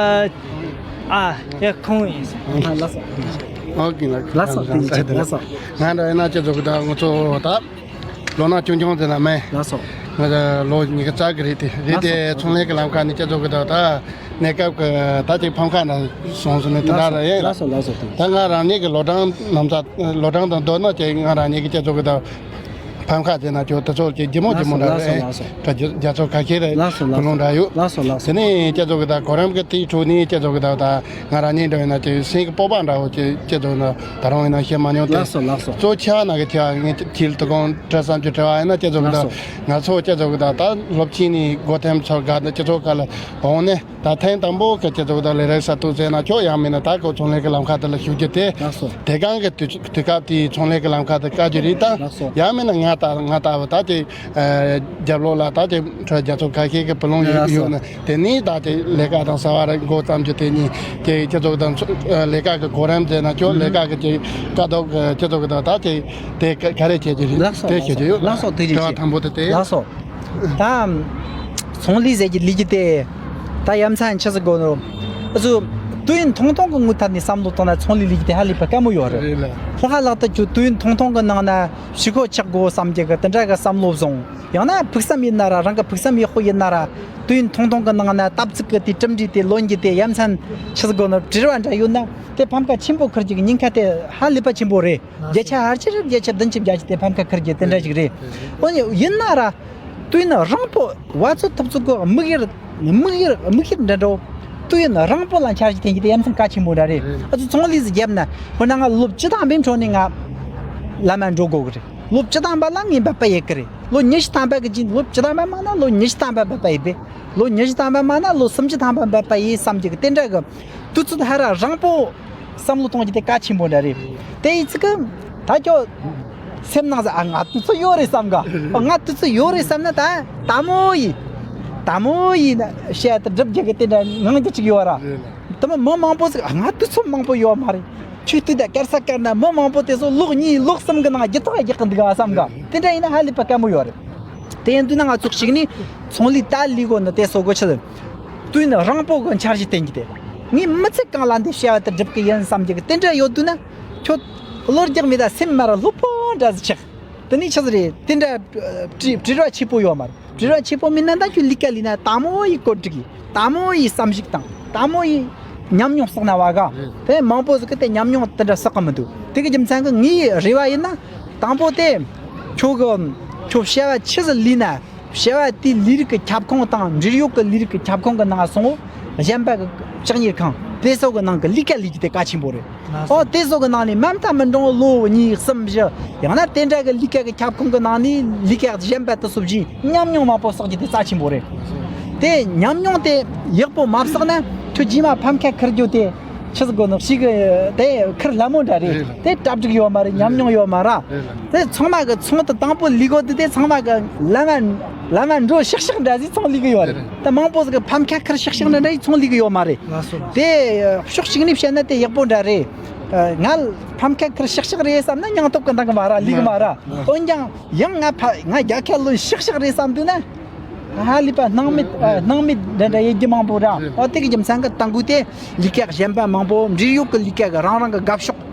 ཨ་ཡ་ཁོང་ཡིན། ཨོ་ཀེ་ལགས། ལགས་སོ། ཐུགས་རྗེ་ཆེ། ལགས་སོ། ང་འདྲ་ཡིན་ན་ཁྱེད་ཚོ་གི་ད་ང་ཚོ་ད་ལོ་ན་ཆུང་ཆུང་དེ་ན་མེད། ལགས་སོ། ང་ཚོ་ལོ་ཉི་ཤུ་རྩ་གི་རེད། དེ་རེད། ལགས་སོ། དེ་ཚོང་ལས་ཀྱི་ལམ་ཁ་ནས་ཁྱེད་ཚོ་གི་ད་ད་གནས་སྐབས་ཀྱི་ད་ཅིག་ཕམ་ཁ་ན་སོང་སོང་ནས་དེ་འདྲ་རེད། ལགས་སོ་ལགས་སོ། ད་ང་རང་ཉིད་ཀྱི་ལོ་གྲངས་ནམ་ཚ་ལོ་གྲངས་དང་བསྡུར་ན་ཅིག་ང་རང་ཉིད་ཀྱི་ཁྱེད་ཚོ་གི་ད་ཕམ་ཁ་དེ་ན་ཅོ་དེ་ཚོ་ཅིག་ལྗིད་མོ་ལྗིད་མོ་འདྲ་རེད། ལགས་སོ་ལགས་སོ། ད་རྒྱ་རྒྱ་མཚོ་ཁ་ཤས་རེད། ལགས་སོ་ལགས་སོ། བུ་ལོན་འདྲ་ཡོད། ལགས་སོ་ལགས་སོ། དེ་ནས་ཁྱེད་ཚོ་གི་ད་གོ་རིམ་གི་དེའི་ཁྲོད་ནས་ཁྱེད་ཚོ་གི་ད་ད་ང་རང་ཉིད་འདྲ་ཡིན་ན་ཅིག་སེམས་ཀྱི་སྤོབས་པ་འདྲ་བོ་ཅིག་ཁྱེད་ཚོ་ན་ད་རུང་ཡིན་ན་བཤད་མ་མྱོང་དེ། ལགས་སོ་ལགས་སོ། གཙོ་ཆེ་བ་ན་གི་ཐེ་བ་ངས་ཁྱེད་དུ་གོང་དྲི་བསམ་གྱི་དྲི་བ་ཡིན་ན་ཁྱེད་ཚོ་གི་ད། ལགས་སོ། ང་ཚོ་ཁྱེད་ཚོ་གི་ད་ད་སློབ་ཆེན་ནས་སྒོ་ཐེམ་ཚོ་ག་ད་ཁྱེད་ཚོ་ག་ལ་འོང་ནས། ད་ཐེངས་དང་པོ་གི་སྤྱི་ཚོགས་དང་ལས་རིགས་ས་ཐོག་བཙལ་ན་ཆོག་ཡང་མིན་ན་ད་ཁོ་ཚོང་ལས་ཀྱི་ལམ་ཁ་དེ་ལ་ཞུགས་རྒྱུ་དེ། ལགས་སོ། དེ་གང་གི་དུས་དུས་སྐབས་དེའི་ཚོང་ལས་ཀྱི་ལམ་ཁ་དེ་བཀག་རྒྱུ་རེད་དང་། ལགས་སོ། ཡང་མིན་ན་ང་ལྟ་ང་ལྟ་བུ་ད་དེ་རྒྱབ་ལོགས་ལ་ད་དེ་ཁྲོད་རྒྱ་མཚོ་ཁ་ཤས་ཀྱི་བུ་ལོན་ཡོད་ལགས་སོ། ཡོད་ན་དེ་ནས་ད་དེ་ལས་ཀ་དང་ཟ་བ་རེ་འགོ་བརྩམས་རྒྱུ་དེ་གཉིས་ཀྱི་སྤྱི་ཚོགས་དང་ཚོ་ལས་ཀ་གི་གོ་རིམ་བཙལ་ན་ཆོག་ལས་ཀ་གི་ཀྱི་དཀའ་སྡུག་གི་སྤྱི་ཚོགས་ཀྱི་དང་ད་དེ་དེ་ག་ག་རེ་བྱེད་རྒྱུ་རེད། ལགས་སོ། དེ་ལགས་སོ། བྱེད་རྒྱུ་ཡོད། ལགས་སོ། དེ་རེད། དྲི་བ་དང་པོ་དེ་དེ། ལགས་སོ། ད། ཚོང་ལས་ཟེར་གྱི་ལས་ཀྱི་དེ། ད་ཡ་མཚན་ཆི་ཟིག་དགོས་ནོ། ཨ་ཚོ། དུས་ཡུན་ཐུང་ཐུང་གི་དངུལ་ཐད་ནས་བསམ་བློ་བཏང་ན་ཚོང་ལས་ལས་ཀྱི་དེ་ཧ་ལས་པ་དཀའ་མོ་ཡོད་རེད། རེད་ལ། ལྷག་ལྷག་ཏུ་ཁྱོད་དུས་ཡུན་ཐུང་ཐུང་གི་ནང་ན་ཕྱི་ཁོ་ཆག་དགོས་བསམ་གྱི་གི་དེ་འདྲ་གི་བསམ་བློ་བཟུང་། ཡང་ན་ཕུགས་བསམ་ཡིན་ན་ར་རང་གི་ཕུགས་བསམ་ཡག་པོ་ཡིན་ན་ར། དུས་ཡུན་ཐུང་ཐུང་གི་ནང་ན་སྟབས་ཚིག་གི་དེ་གྲུབ་འབྲས་དེ་ལོན་གྱི་དེ་ཡ་མཚན་ཆི་ཟིག་དགོས་ནོ་བྲེལ་བ་འདྲ་ཡོད་ན་དེ་ཕམ་ཁ་ཆེན་པོ་ཁུར་གྱི་གི་ཉེན་ཁ་དེ་ཧ་ལས་པ་ཆེན་པོ་རེད། བརྒྱ་ཆ་ཧར་ཆེ་རེད། བརྒྱ་ཆ་བདུན་ཅུ་བརྒྱད་ཅུ་དེ་ཕམ་ཁ་ཁུར་གྱི་དེ་འདྲ་ཞིག་རེད། འོ་ནི་ཡིན་ན་ར། དུས་ཡུན་རིང་པོ་བ་ཚོ་ཐུབ་ཚོད་གི་དམིགས་ཡུལ་དམིགས་ཡུལ་དམིགས་ཡུལ་འདྲ་འདྲ་བོ། དུས་ཡུན་རིང་པོ་ལ་འཆར་གཞི་འཐེན་རྒྱུ་དེ་ཡ་མཚན་གལ་ཆེན་པོ་འདྲ་རེད། ཨ་ཚོ་ཚོང་ལས་ཟིག་བརྒྱབ་ན་དཔེར་ན་ང་ལོ་བཅུ་ཐམ་པའི་འཕྲོ་ནས་ང་ལམ་མ་འགྲོ་དགོས་གི་རེད། ལོ་བཅུ་ཐམ་པ་ལ་ངས་འབད་པ་ཡེད་གི་རེད། ལོ་ཉི་ཤུ་ཐམ་པ་གི་རྗེས་ལོ་བཅུ་ཐམ་པ་མ་ན་ལོ་ཉི་ཤུ་ཐམ་པ་འབད་པ་ཡེད་པས། ལོ་ཉི་ཤུ་ཐམ་པ་མ་ན་ལོ་སུམ་ཅུ་ཐམ་པ་འབད་པ་ཡེད་བསམ་གྱི་གི་དེ་འདྲ་གི་དུས་ཚོད་ཧ་ར་རིང་པོ། བསམ་བློ་གཏོང་རྒྱུ་དེ་གལ་ཆེན་པོ་འདྲ་རེད། དེ་ཡིན་ཙི་གི་ད་ཁྱོད་སེམས་ནང་ཟ་ཨ་ང་དུས་ཚོད་ཡོད་རེད་བསམ་ག་ཨ་ང་དུས་ཚོད་ཡོད་རེད་བསམ་ན་ད་དལ་མོ་ཡིན། དལ་མོ་ཡིན་ན་བཤད་དེ་སྒྲུབ་རྒྱུ་གི་དེ་འདྲ་ངང་རྒྱུ་ཅིག་ཡོད་ར། དེ་མ་མི་མང་པོ་ཟིག་ཨ་ང་དུས་ཚོད་མང་པོ་ཡོད་མ་རེད། ཆུ་དུས་ད་དཀར་ས་དཀར་ན་མི་མང་པོ་དེ་ཚོ་ལོག་གཉིས་ལོག་གསུམ་གི་ནང་རྒྱུ་ཐག་རྒྱག་གི་འདུག་ཨ་བསམ་ག་དེ་འདྲ་ཡིན་ན་ཧ་ལས་པ་དཀའ་མོ་ཡོད་རེད། དེ་ཡིན་དུས་ན་ང་ཚོ་གཅིག་ནི་ཚོང་ལས་ད་ལས་གོ་ནི་དེ་སོ་གོ་ཆི་ཟིག་དུས་ནི་རིང་པོ་གི་འཆར་གཞི་བསྟན་གྱི་དེ། ངས་མི་ཚེ་གང་ལ་འདི་བྱ་བ་དེ་སྒྲུབ་གི་ཡིན་བསམ་གྱི་གི་དེ་འདྲ་ཡོད་དུས་ན། ཁྱོད་བློ་རྒྱག་མེད་ད་སེམས་མ་ར་ལྷོད་པོ་འདྲ་ཟིག་ཆགས། དེ་ནས་ཆི་ཟིག་རེད་དེ་འདྲ་བྲེལ་བྲེལ་བ་ཆེ་པོ་ཡོད་མ་རེད། བྲེལ་བ་ཆེ་པོ་མིན་ན་ད་ཁྱོད་ལས་ཀ་ལས་ན་དལ་མོ་ཡི་བཀོད་སྒྲིག་ཡིན། དལ་མོ་ཡི་བསམ་གཞིག་དང་དལ་མོ་ཡི་ཉམས་མྱོང་བསགས་ན་བ་ག་དེ་མང་པོ་ཟིག་གི་དེ་ཉམས་མྱོང་དེ་འདྲ་བསགས་གི་མི་འདུག་དེ་གི་རྒྱུ་མཚན་གི་ངའི་རེ་བ་ཡིན་ན། དང་པོ་དེ། ཁྱོད་གི་ཁྱོད་བྱ་བ་ཆི་ཟིག་ལས་ན། བྱ་བ་དེའི་ལས་རིགས་ཀྱི་ཁྱབ་ཁོངས་དང་འབྲེལ་ཡོད་ཀྱི་ལས་རིགས་ཀྱི་ཁྱབ་ཁོངས་ཀྱི་ནང་སོང་། གཞན་པ་གི་ཕྱག་གཉེར་ཁང་དེ་སོགས་ཀྱི་ནང་གི་ལས་ཀ་ལས་རྒྱུ་དེ་གལ་ཆེན་པོ་རེད། ཨོ་དེ་ཚོ་གི་ནང་ནས་མ་མཐའ་མི་འགྲོ་ལོ་གཉིས་གསུམ་བཞི། ཡང་ན་དེ་འདྲ་གི་ལས་ཀ་གི་ཁྱབ་ཁོངས་གི་ནང་ནས་ལས་ཀ་གཞན་པ་དེ་ཚོ་བཞིན་ཉམས་མྱོང་མང་པོ་བསགས་རྒྱུ་དེ་རྩ་ཆེན་པོ་རེད། དེ་ཉམས་མྱོང་དེ་ཡག་པོ་མ་བསགས་ན་ཁྱོད་རྗེས་མ་ཕམ་ཁ་ཁུར་རྒྱུ་དེ་ཆི་ཟིག་དགོས་ནོ་ཞིག་གི་དེ་ཁུར་སླ་མོ་འདྲ་རེད། རེད་ལ། དེ་གྲ་སྒྲིག་ཡོད་མ་རེད། ཉམས་མྱོང་ཡོད་མ་ར། རེད་ལ། དེ་ཚང་མ་གི་ཚོང་དེ་དང་པོ་ལས་གོ་དེ་དེ་ཚང་མ་གི་ལམ་མ་ལམ་མ་འགྲོ་ཤག་ཤག་འདྲ་ཟིག་ཚོང་ལས་གི་ཡོད་རེད། རེད། དེ་མང་པོ་ཟིག་གི་ཕམ་ཁ་ཁུར་ཤག་ཤག་འདྲ་འདྲ་ཡིས་ཚོང་ལས་གི་ཡོད་མ་རེད། ལགས་སོ། ལགས་སོ། དེ་ཕྱོགས་གཅིག་ནས་བཤད་ན་དེ་ཡག་པོ་འདྲ་རེད། ང་ཕམ་ཁ་ཁུར་ཤག་ཤག་རེད་བསམ་ན་སྙིང་སྟོབས་ཀྱི་འདང་གི་མ་ར་ལས་གི་མ་ར། འོན་ཀྱང་ཡང་ང་ཕ་ང་རྒྱལ་ཁ་ལོན་ཤག་ཤག་རེད་བསམ་དུས་ན། ཧ་ལས་པ་སྣང་མེད་ཨ་སྣང་མེད་འདྲ་འདྲ་ཡེ་རྒྱུ་མང་པོ་ར། ཨོ་དེ་གི་རྒྱུ་མཚན་གི་དང་གུ་དེ་ལས་ཀ་གཞན་པ་མང་པོ་འབྲེལ་ཡོད་གི་ལས་ཀ་གི་རང་རང་གི་དགའ་ཕྱོགས།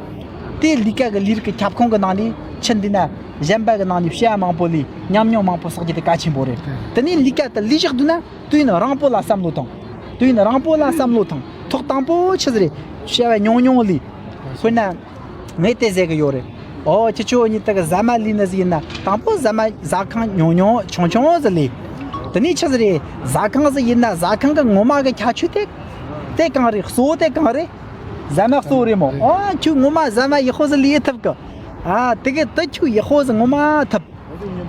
དེ་ལས་ཀ་གི་ལས་རིགས་ཀྱི་ཁྱབ་ཁོངས་གི་ནང་ནས་ཕྱིན་འདི་ན་གཞན་པ་གི་ནང་ནས་བྱ་བ་མང་པོ་ལས་ཉམས་མྱོང་མང་པོ་བསགས་རྒྱུ་དེ་གལ་ཆེན་པོ་རེད། དེ་ནས་ལས་ཀ་དེ་ལས་བཞག་འདུག་ན་དུས་ཡུན་རིང་པོ་ལ་བསམ་བློ་ཐོངས། དུས་ཡུན་རིང་པོ་ལ་བསམ་བློ་ཐོངས། ཐོག་དང་པོ་ཆི་ཟིག་རེད། བྱ་བ་ཉུང་ཉུང་ལས། དཔེར་ན། ངས་དེ་ཟེར་གི་ཡོད་རེད། ཨོ་ཁྱེད་ཆོ་གཉིས་དེ་གི་ཟ་མ་ལས་ནི་ཟིག་ཡིན་ན་དང་པོ་ཟ་མ་ཟ་ཁང་ཉུང་ཉུང་ཆུང་ཆུང་ཟིག་ལས། དེ་ནས་ཆི་ཟིག་རེད། ཟ་ཁང་ཟིག་ཡིན་ན་ཟ་ཁང་གི་ངོ་མ་གི་ཁྱད་ཆོས་དེ། དེ་གང་རེད། གཙོ་བོ་དེ་གང་རེད། ཟ་མ་གཙོ་བོ་རེད་མོ། ཨོ་ཁྱོད་ངོ་མ་ཟ་མ་ཡག་པོ་ཟིག་ལས་ཐུབ་གི། ཨ་དེ་གི་དེ་ཁྱོད་ཡག་པོ་ཟིག་ངོ་མ་ཐུབ།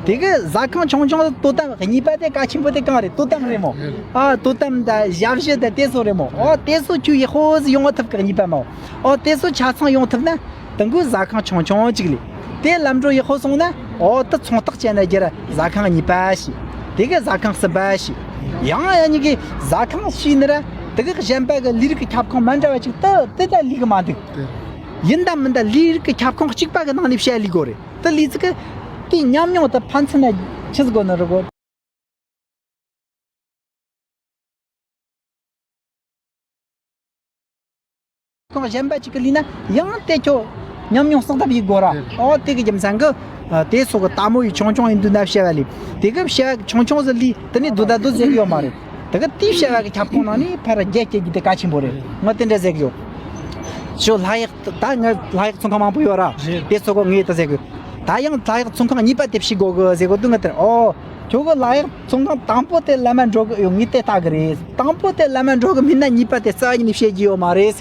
དེ་གི་ཟ་ཁང་ཆུང་ཆུང་དོ་དམ་གཉིས་པ་དེ་གལ་ཆེན་པོ་དེ་གང་རེད། དོ་དམ་རེད་མོ། ཨ་དོ་དམ་དང་ཞབས་ཞུ་དང་དེ་ཚོ་རེད་མོ། ཨོ་དེ་ཚོ་ཁྱོད་ཡག་པོ་ཟིག་ཡོང་བ་ཐུབ་གི་གཉིས་པ་མོ། ཨོ་དེ་ཚོ་ཆ་ཚང་ཡོང་ཐུབ་ན་དང་གུ་ཟ་ཁང་ཆུང་ཆུང་གཅིག་ལས། དེ་ལམ་འགྲོ་ཡག་པོ་སོང་ན་ཨོ་དེ་ཚོང་རྟགས་བཅད་ན་རྒྱུ་ར་ཟ་ཁང་གཉིས་པ་ཞིག་དེ་གི་ཟ་ཁང་གསུམ་པ་ཞིག་ཡང་ཡང་གཉིས་གི་ཟ་ཁང་ཞིག་ནི་ར་དེ་གི་གཞན་པ་གི་ལས་རིགས་ཀྱི་ཁྱབ་ཁོངས་མ་འདྲ་བ་ཅིག་དེ་དེ་ད་ལས་གི་མ་འདུག་ཡིན་ད་མིན་ད་ལས་རིགས་ཀྱི་ཁྱབ་ཁོངས་གཅིག་པ་གི་ནང་ནས་བཤད་ལས་དགོས་རེད། དེ་ལས་ཚིག་གི་དེའི་ཉམས་མྱོང་དེ་ཕན་ཚུན་ན་ཆི་ཟིག་དགོས་ནི་རེད་གོ། ཁོང་གཞན་པ་ཅིག་གི་ལས་ན་ཡང་དེ་ཁྱོད་ཉམས་མྱོང་བསགས་ཐབས་ཡིན་དགོས་ར། ཨོ་དེ་གི་རྒྱུ་མཚན་གི་དེ་སོགས་གི་ལྟད་མོ་ཡི་ཆུང་ཆུང་ཡིན་དུས་ན་བཤད་པ་ལས་དེ་གི་བཤད་ཆུང་ཆུང་ཟིག་ལས་དེ་ནས་དུ་ད་དུ་ཟེར་གི་ཡོད་མ་རེད། དེ་གི་དེའི་བྱ་བ་གི་ཁྱབ་ཁོངས་ནང་ནས་ཕར་རྒྱ་སྐྱེད་རྒྱུ་དེ་གལ་ཆེན་པོ་རེད། ང་དེ་འདྲ་ཟེར་གི་ཡོད། ཞོ་ལྷ་ཡག་ད་ང་ལྷ་ཡག་ཚོང་ཁང་མང་པོ་ཡོད་ར། རེད། དེ་ཚོ་གོ་ངས་ད་ཟེར་གི། ད་ཡང་ལྷ་ཡག་ཚོང་ཁང་གཉིས་པ་དེ་ཕྱེ་དགོས་གི་ཟེར་གོ་དུས་ང་དེར་ཨོ། ཁྱོད་གི་ལྷ་ཡག་ཚོང་ཁང་དང་པོ་དེ་ལམ་མ་འགྲོ་གི་ཡོད་ངས་དེ་ལྟ་གི་རེད། དང་པོ་དེ་ལམ་མ་འགྲོ་གི་མིན་ན་གཉིས་པ་དེ་རྩ་བ་ཉིད་ནས་བཤད་རྒྱུ་ཡོད་མ་རེད།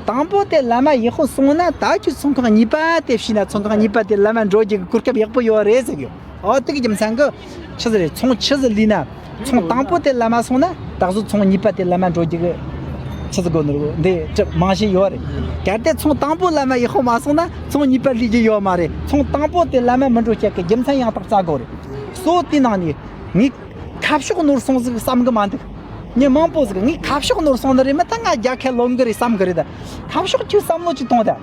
དང་པོ་དེ་ལམ་མ་ཡག་པོ་སོང་ན་ད་ཁྱོད་ཚོང་ཁང་གཉིས་པ་དེ་ཕྱེ་ན་ཚོང་ཁང་གཉིས་པ་དེ་ལམ་མ་འགྲོ་རྒྱུ་གི་གོ་སྐབས་ཡག་པོ་ཡོད་རེད་ཟེར་གི་ཡོད། ཨོ་དེ་གི་རྒྱུ་མཚན་གི་ཆི་ཟིག་རེད། ཚོང་ཆི་ཟིག་ལས་ན་ཚོང་དང་པོ་དེ་ལམ་མ་སོང་ན་ད་གཟོད་ཚོང་གཉིས་པ་དེ་ལམ་མ་འགྲོ་རྒྱུ་གི་ཆི་ཟིག་དགོས་ནོ་འདི་གྲུབ་མང་ཤེས་ཡོད་རེད། གལ་ཏེ་ཚོང་དང་པོ་ལམ་མ་ཡག་པོ་མ་སོང་ན་ཚོང་གཉིས་པ་ལས་རྒྱུ་ཡོད་མ་རེད། ཚོང་དང་པོ་དེ་ལམ་མ་མི་འགྲོ་རྒྱུ་གི་རྒྱུ་མཚན་ཡང་དག་རྩ་དགོས་རེད། གཙོ་བོ་དེ་ནང་ནས་ངས་ཁ་ཕྱོགས་ནོར་སོང་ཟིག་བསམ་གི་མ་འདུག་མི་མང་པོ་ཟིག་ངས་ཁ་ཕྱོགས་ནོར་སོང་ནི་རེད་མ་ད་ང་རྒྱལ་ཁ་ལོན་གི་རེད་བསམ་གི་རེད་ད། ཁ་ཕྱོགས་ཁྱོད་བསམ་བློ་ཅིག་གཏོང་ད།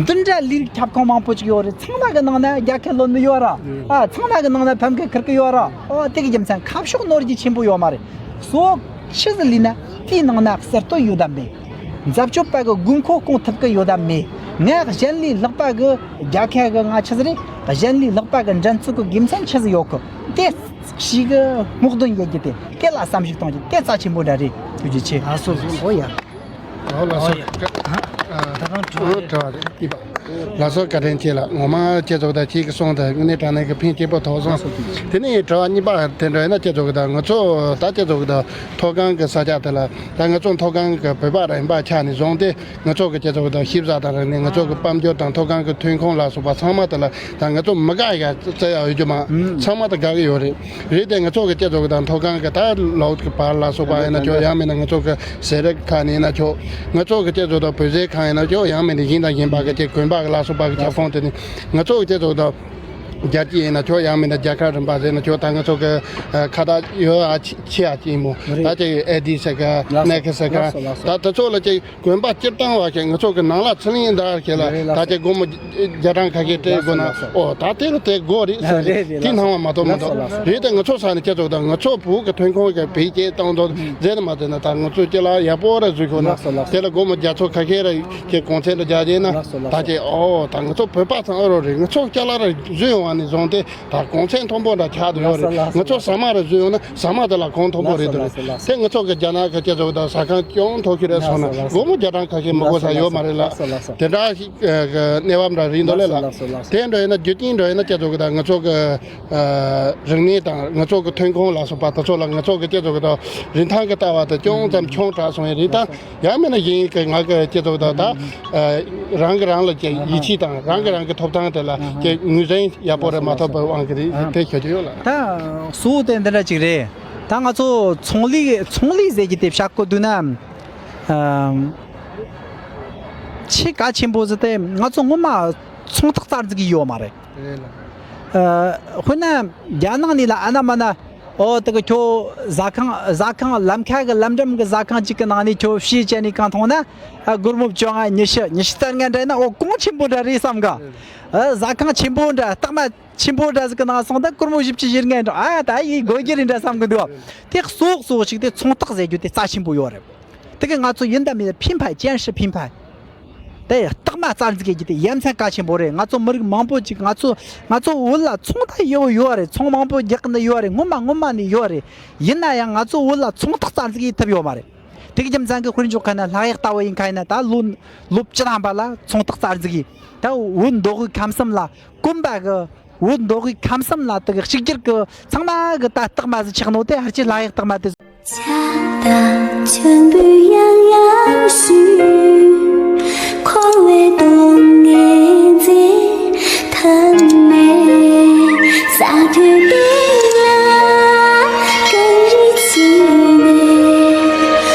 འདི་འདྲ་ལས་རིགས་ཁྱབ་ཁོངས་མང་པོ་ཅིག་ཡོད་རེད། ཚང་མ་གི་ནང་ན་རྒྱལ་ཁ་ལོན་ནི་ཡོད་ར། ཨ་ཚང་མ་གི་ནང་ན་ཕམ་ཁ་ཁུར་གི་ཡོད་ར། ཨོ་དེ་གི་རྒྱུ་མཚན་ཁ་ཕྱོགས་ནོར་རྒྱུ་ཆེན་པོ་ཡོད་མ་རེད། གཙོ་བོ་ཆི་ཟིག་ལས་ན་དེའི་ནང་ན་གསར་གཏོད་ཡོད་དམ་མེད། འཛད་སྤྱོད་པ་གི་དགོས་མཁོ་སྐོང་ཐུབ་གི་ཡོད་དམ་མེད། ང་གཞན་ལས་ལྷག་པ་གི་རྒྱལ་ཁ་གི་ང་ཆི་ཟིག་རེད། གཞན་ལས་ལྷག་པ་གི་འགྲན་རྩོད་གི་དགེ་མཚན་ཆི་ཟིག་ཡོད་གི། དེ་ཞིག་གི་སྔོག་འདོན་ཡེད་རྒྱུ་དེ་དེ་ལ་བསམ་གཞིག་གཏོང་རྒྱུ་དེ་རྩ་ཆེན་པོ་འདྲ་རེད། ཐུགས་རྗེ་ཆེ། ཨ་སོ་སོ་སོ། ཨོ་ཡ། ཨོ་ལགས་སོ། ཨོ་ཡ། ད་གང་དྲི་བ་རེད། དྲི་བ་རེད། ལགས་སོ་བཀའ་དྲིན་ཆེ་ལགས། ངོ་མ་ཁྱེད་ཚོ་དང་ཁྱེད་ཀྱི་གསུང་དང་དངོས་གནས་དྲང་གནས་ཀྱི་ཕན་སྐྱེད་པོ་ཐོགས་སོང་། དེ་ནས་དྲི་བ་གཉིས་པ་དེ་འདྲ་ཡིན་ན་ཁྱེད་ཚོ་གི་ད་ང་ཚོ་ད་ཁྱེད་ཚོ་གི་ད་མཐོ་སྒང་གི་ས་ཆ་དེ་ལ་ད་ང་ཚོ་མཐོ་སྒང་གི་བོད་པ་རང་ཡིན་པ་ཆ་ནས་བཟུང་སྟེ་ང་ཚོ་གི་ཁྱེད་ཚོ་གི་ད་ཤེས་བྱ་དང་རིག་གནས་ང་ཚོ་གི་དཔལ་འབྱོར་དང་མཐོ་སྒང་གི་ཐོན་ཁུངས་ལ་སོགས་པ་ཚང་མ་དེ་ལ་ད་ང་ཚོ་མི་དགའ་ཡ་རྩ་ཡ་ཡོད་རྒྱུ་མ་ཚང་མ་ད་དགའ་གི་ཡོད་རེད། རེད་དེ་ང་ཚོ་གི་སྤྱི་ཚོགས་ཀྱི་དང་མཐོ་སྒང་གི་ད་ལོག་གི་བར་ལ་སོགས་པ་ཡིན་ན་ཆོག་ཡང་མིན་ན་ང་ཚོ་གི་ཟས་རིགས་ཁག་ནས་ཡིན་ན་ཆོག་ང་ཚོ་གི་སྤྱི་ཚོགས་དང་བོད་ཟས་ཁག་ཡིན་ན་ཆོག་ཡང་མིན་ན་གཞན་དང་གཞན་པ་གི་ཅིག་གོན་པ་གི་ལ་སོགས་པ་གི་ཁྱབ་ཁོངས་དེ་ནི་ང་ཚོ་གི་སྤྱི་ཚོགས་དང་རྒྱལ་སྤྱི་ཡིན་ན་ཆོག་ཡང་མིན་ན་རྒྱལ་ཁབ་རིམ་པ་ཟེར་ན་ཆོག་ད་ང་ཚོ་གི་ཁ་བརྡ་ཡོད་ཨ་ཆེ་ཨ་ཅིག་ཡིན་མོ། ད་ཅིག་ཨེ་ཌི་ཟེར་ག་ནེ་ཁི་ཟེར་ག་ད་དེ་ཚོ་ལ་ཅིག་གོན་པ་སྤྱིར་བཏང་བ་ཞིག་ང་ཚོ་གི་ནང་ལ་ཚུལ་ཡིན་ད་ཞིག་ལ་ད་ལྟའི་སྒོར་མོ་བརྒྱ་གྲངས་ཁ་ཤས་སྤྲད་དགོས་ན་ཨོ་ད་དེ་ལ་དེ་དགོས་རེད་ཟེར་དེ་སྣང་བ་མ་གཏོགས་མ་གཏོགས་རེད་དེ་ང་ཚོ་ས་ནས་སྤྱི་ཚོགས་དང་ང་ཚོ་བོད་ཀྱི་ཐོན་ཁུངས་ཀྱི་འཕེལ་རྒྱས་བཏང་དོ་མཛད་ན་མ་མཛད་ན་ད་ང་ཚོ་སྤྱི་ལ་ཡག་པོ་ར་བཟོས་ཤོག་ན་དེ་ལ་སྒོར་མོ་བརྒྱ་ཚོ་ཁ་ཤས་ར་ཀྱི་གོང་ཚད་ལ་རྒྱག་རྗེས་ན་ད་ཅེ་ཨོ་ད་ང་ཚོ་བོད་པ་ཚང་ཨ་རོ་རེད་ང་ཚོ་སྤྱི་ལ་ར་བཟོས་ཡོང་བ། ནས་བཟུང་སྟེ་ད་གོང་ཚད་མཐོན་པོ་འདྲ་ཆགས་བསྡད་ཡོད་རེད། ལགས་སོ། ང་ཚོ་ཟ་མ་རེ་བཟོས་ཡོང་ན་ཟ་མ་དེ་ལ་གོང་མཐོན་པོ་རེད་འདུག་རེད། ལགས་སོ། ལགས་སོ། དེ་ང་ཚོ་གི་རྒྱ་ནག་གི་སྤྱི་ཚོགས་དང་ཟ་ཁང་ཅུང་མཐོ་ཤོས་རེད་སོང་ན། ལགས་སོ། ལགས་སོ། སྒོར་མོ་བརྒྱ་གྲངས་ཁ་ཤས་མི་དགོས་ས་ཡོད་མ་རེད་ལ། ལགས་སོ། ལགས་སོ། དེ་འདྲ་ཞིག་གི་གནས་བབ་འདྲ་རེད་འདུག་ལེ་ལ། ལགས་སོ། ལགས་སོ། དེ་འདྲ་ཡིན་ན་རྒྱུ་རྐྱེན་འདྲ་ཡིན་ན་སྤྱི་ཚོགས་གི་དང་ང་ཚོ་གི་རིག་གནས་དང་ང་ཚོ་གི་ཐོན་ཁུངས་ལ་སོགས་པ་དེ་ཚོ་ལ་ང་ཚོ་གི་སྤྱི་ཚོགས་གི་དང་རིན་ཐང་གི་ལྟ་བ་དེ་ཅུང་ཙམ་ཆུང་དྲགས་སོང་ཡིན་རེད་ད། ཡང་མིན་ན་གཞན་གྱི་ང་གི་སྤྱི་ཚོགས་དང་ད་རང་གི་རང་ལ་ཀྱི་ཡིད་ཆེས་དང་རང་གི་རང་གི་ཐོབ་ཐང་དེ་ལ་ཀྱི་ངོས་འཛིན་ཡག་པོ་རེ་མ་ཐོབ་པའི་དབང་གིས་རེད་དེ་ཤོད་ཀྱི་ཡོད་ལ། ད་གཙོ་བོ་དེ་འདི་འདྲ་ཅིག་རེད། ད་ང་ཚོ་ཚོང་ལས་ཚོང་ལས་ཟེར་གྱི་དེ་བཤད་དགོས་འདུག་ན། ཨམ། ཆེས་གལ་ཆེན་པོ་ཟེར་དེ་ང་ཚོ་ངོ་མ་ཚོང་རྟགས་རྩ་འཛུགས་ཀྱི་ཡོད་མ་རེད། རེད་ལ། ཨ། དཔེར་ན་རྒྱ་ནག་ནས་ལ་ཨ་ན་མ་ན། ཨོ་དེ་གི་ཁྱོད་ཟ་ཁང་ཟ་ཁང་ལམ་ཁ་གི་ལམ་འགྲམ་གི་ཟ་ཁང་གཅིག་གི་ནང་ནས་ཁྱོད་ཕྱེ་བྱས་ནས་གང་མཐོང་ན། ཨ། སྒོར་མོ་བཅོ་ལྔ་ཉི་ཤུ་ཉི་ཤུ་རྩ་ལྔ་འདྲ་ཡིན་ན་ཨོ་གོང་ཆེན་པོ་འདྲ་རེད་བསམ་ག། ཨ། ཟ་ཁང་ཆེན་པོ་འདྲ་རྟགས་མ་ཆེན་པོ་འདྲ་ཟིག་གི་ནང་སོང་ད་སྒོར་མོ་བཞི་བཅུ་ཞེ་ལྔ་འདྲ་ཨ་ད་ཡིན་དགོས་རྒྱུ་རེད་འདྲ་བསམ་གི་འདུག་དེ་གཙོ་བོ་གཙོ་བོ་ཞིག་དེ་ཚོང་རྟགས་ཟེར་རྒྱུ་དེ་རྩ་ཆེན་པོ་ཡོད་རེད། དེ་གི་ང་ཚོ་ཡིན་དང་མིན་ཕན་ཕན་ཅན་ཧྲི་ཕན་ཕན། དེ་རྟགས་མ་རྩ་འཛུགས་ཀྱི་དེ་ཡ་མཚན་གལ་ཆེན་པོ་རེད། ང་ཚོ་མི་རིགས་མང་པོ་ཅིག་ང་ཚོ་ང་ཚོ་བོད་ལ་ཚོང་ད་ཡོད་ཡོད་རེད། ཚོང་མང་པོ་རྒྱག་གི་ནི་ཡོད་རེད། སྔོན་མ་སྔོན་མ་ནས་ཡོད་རེད། ཡིན་ན་ཡང་ང་ཚོ་བོད་ལ་ཚོང་རྟགས་རྩ་འཛུགས་ཡེད་ཐུབ་ཡོད་མ་རེད། དེ་གི་རྒྱུ་མཚན་གི་དཔེར་འཇོག་ཁ་ན་ལྷག་ཡག་ལྟ་བུ་ཡིན་ཁ་ཡིན་ན་ད་ལོ་ལོ་བཅུ་ཐམ་པ་ལ་ཚོང་རྟགས་རྩ་འཛུགས་ཡེད་ད་བོད་མདོ་དབུས་ཁམས་གསུམ་ལ་གོམ་པ་གི་བོད་མདོ་དབུས་ཁམས་གསུམ་ལ་དེ་གི་གཅིག་གྱུར་གི་ཚང་མ་གི་ད་རྟགས་མ་ཟིག་ཆགས་ནོ་དེ་ཧར་གྱི་ལྷག་ཡག་རྟགས་མ་དེ། ཆགས་དང་མཆོད་འབུལ་ཡང་ཡང་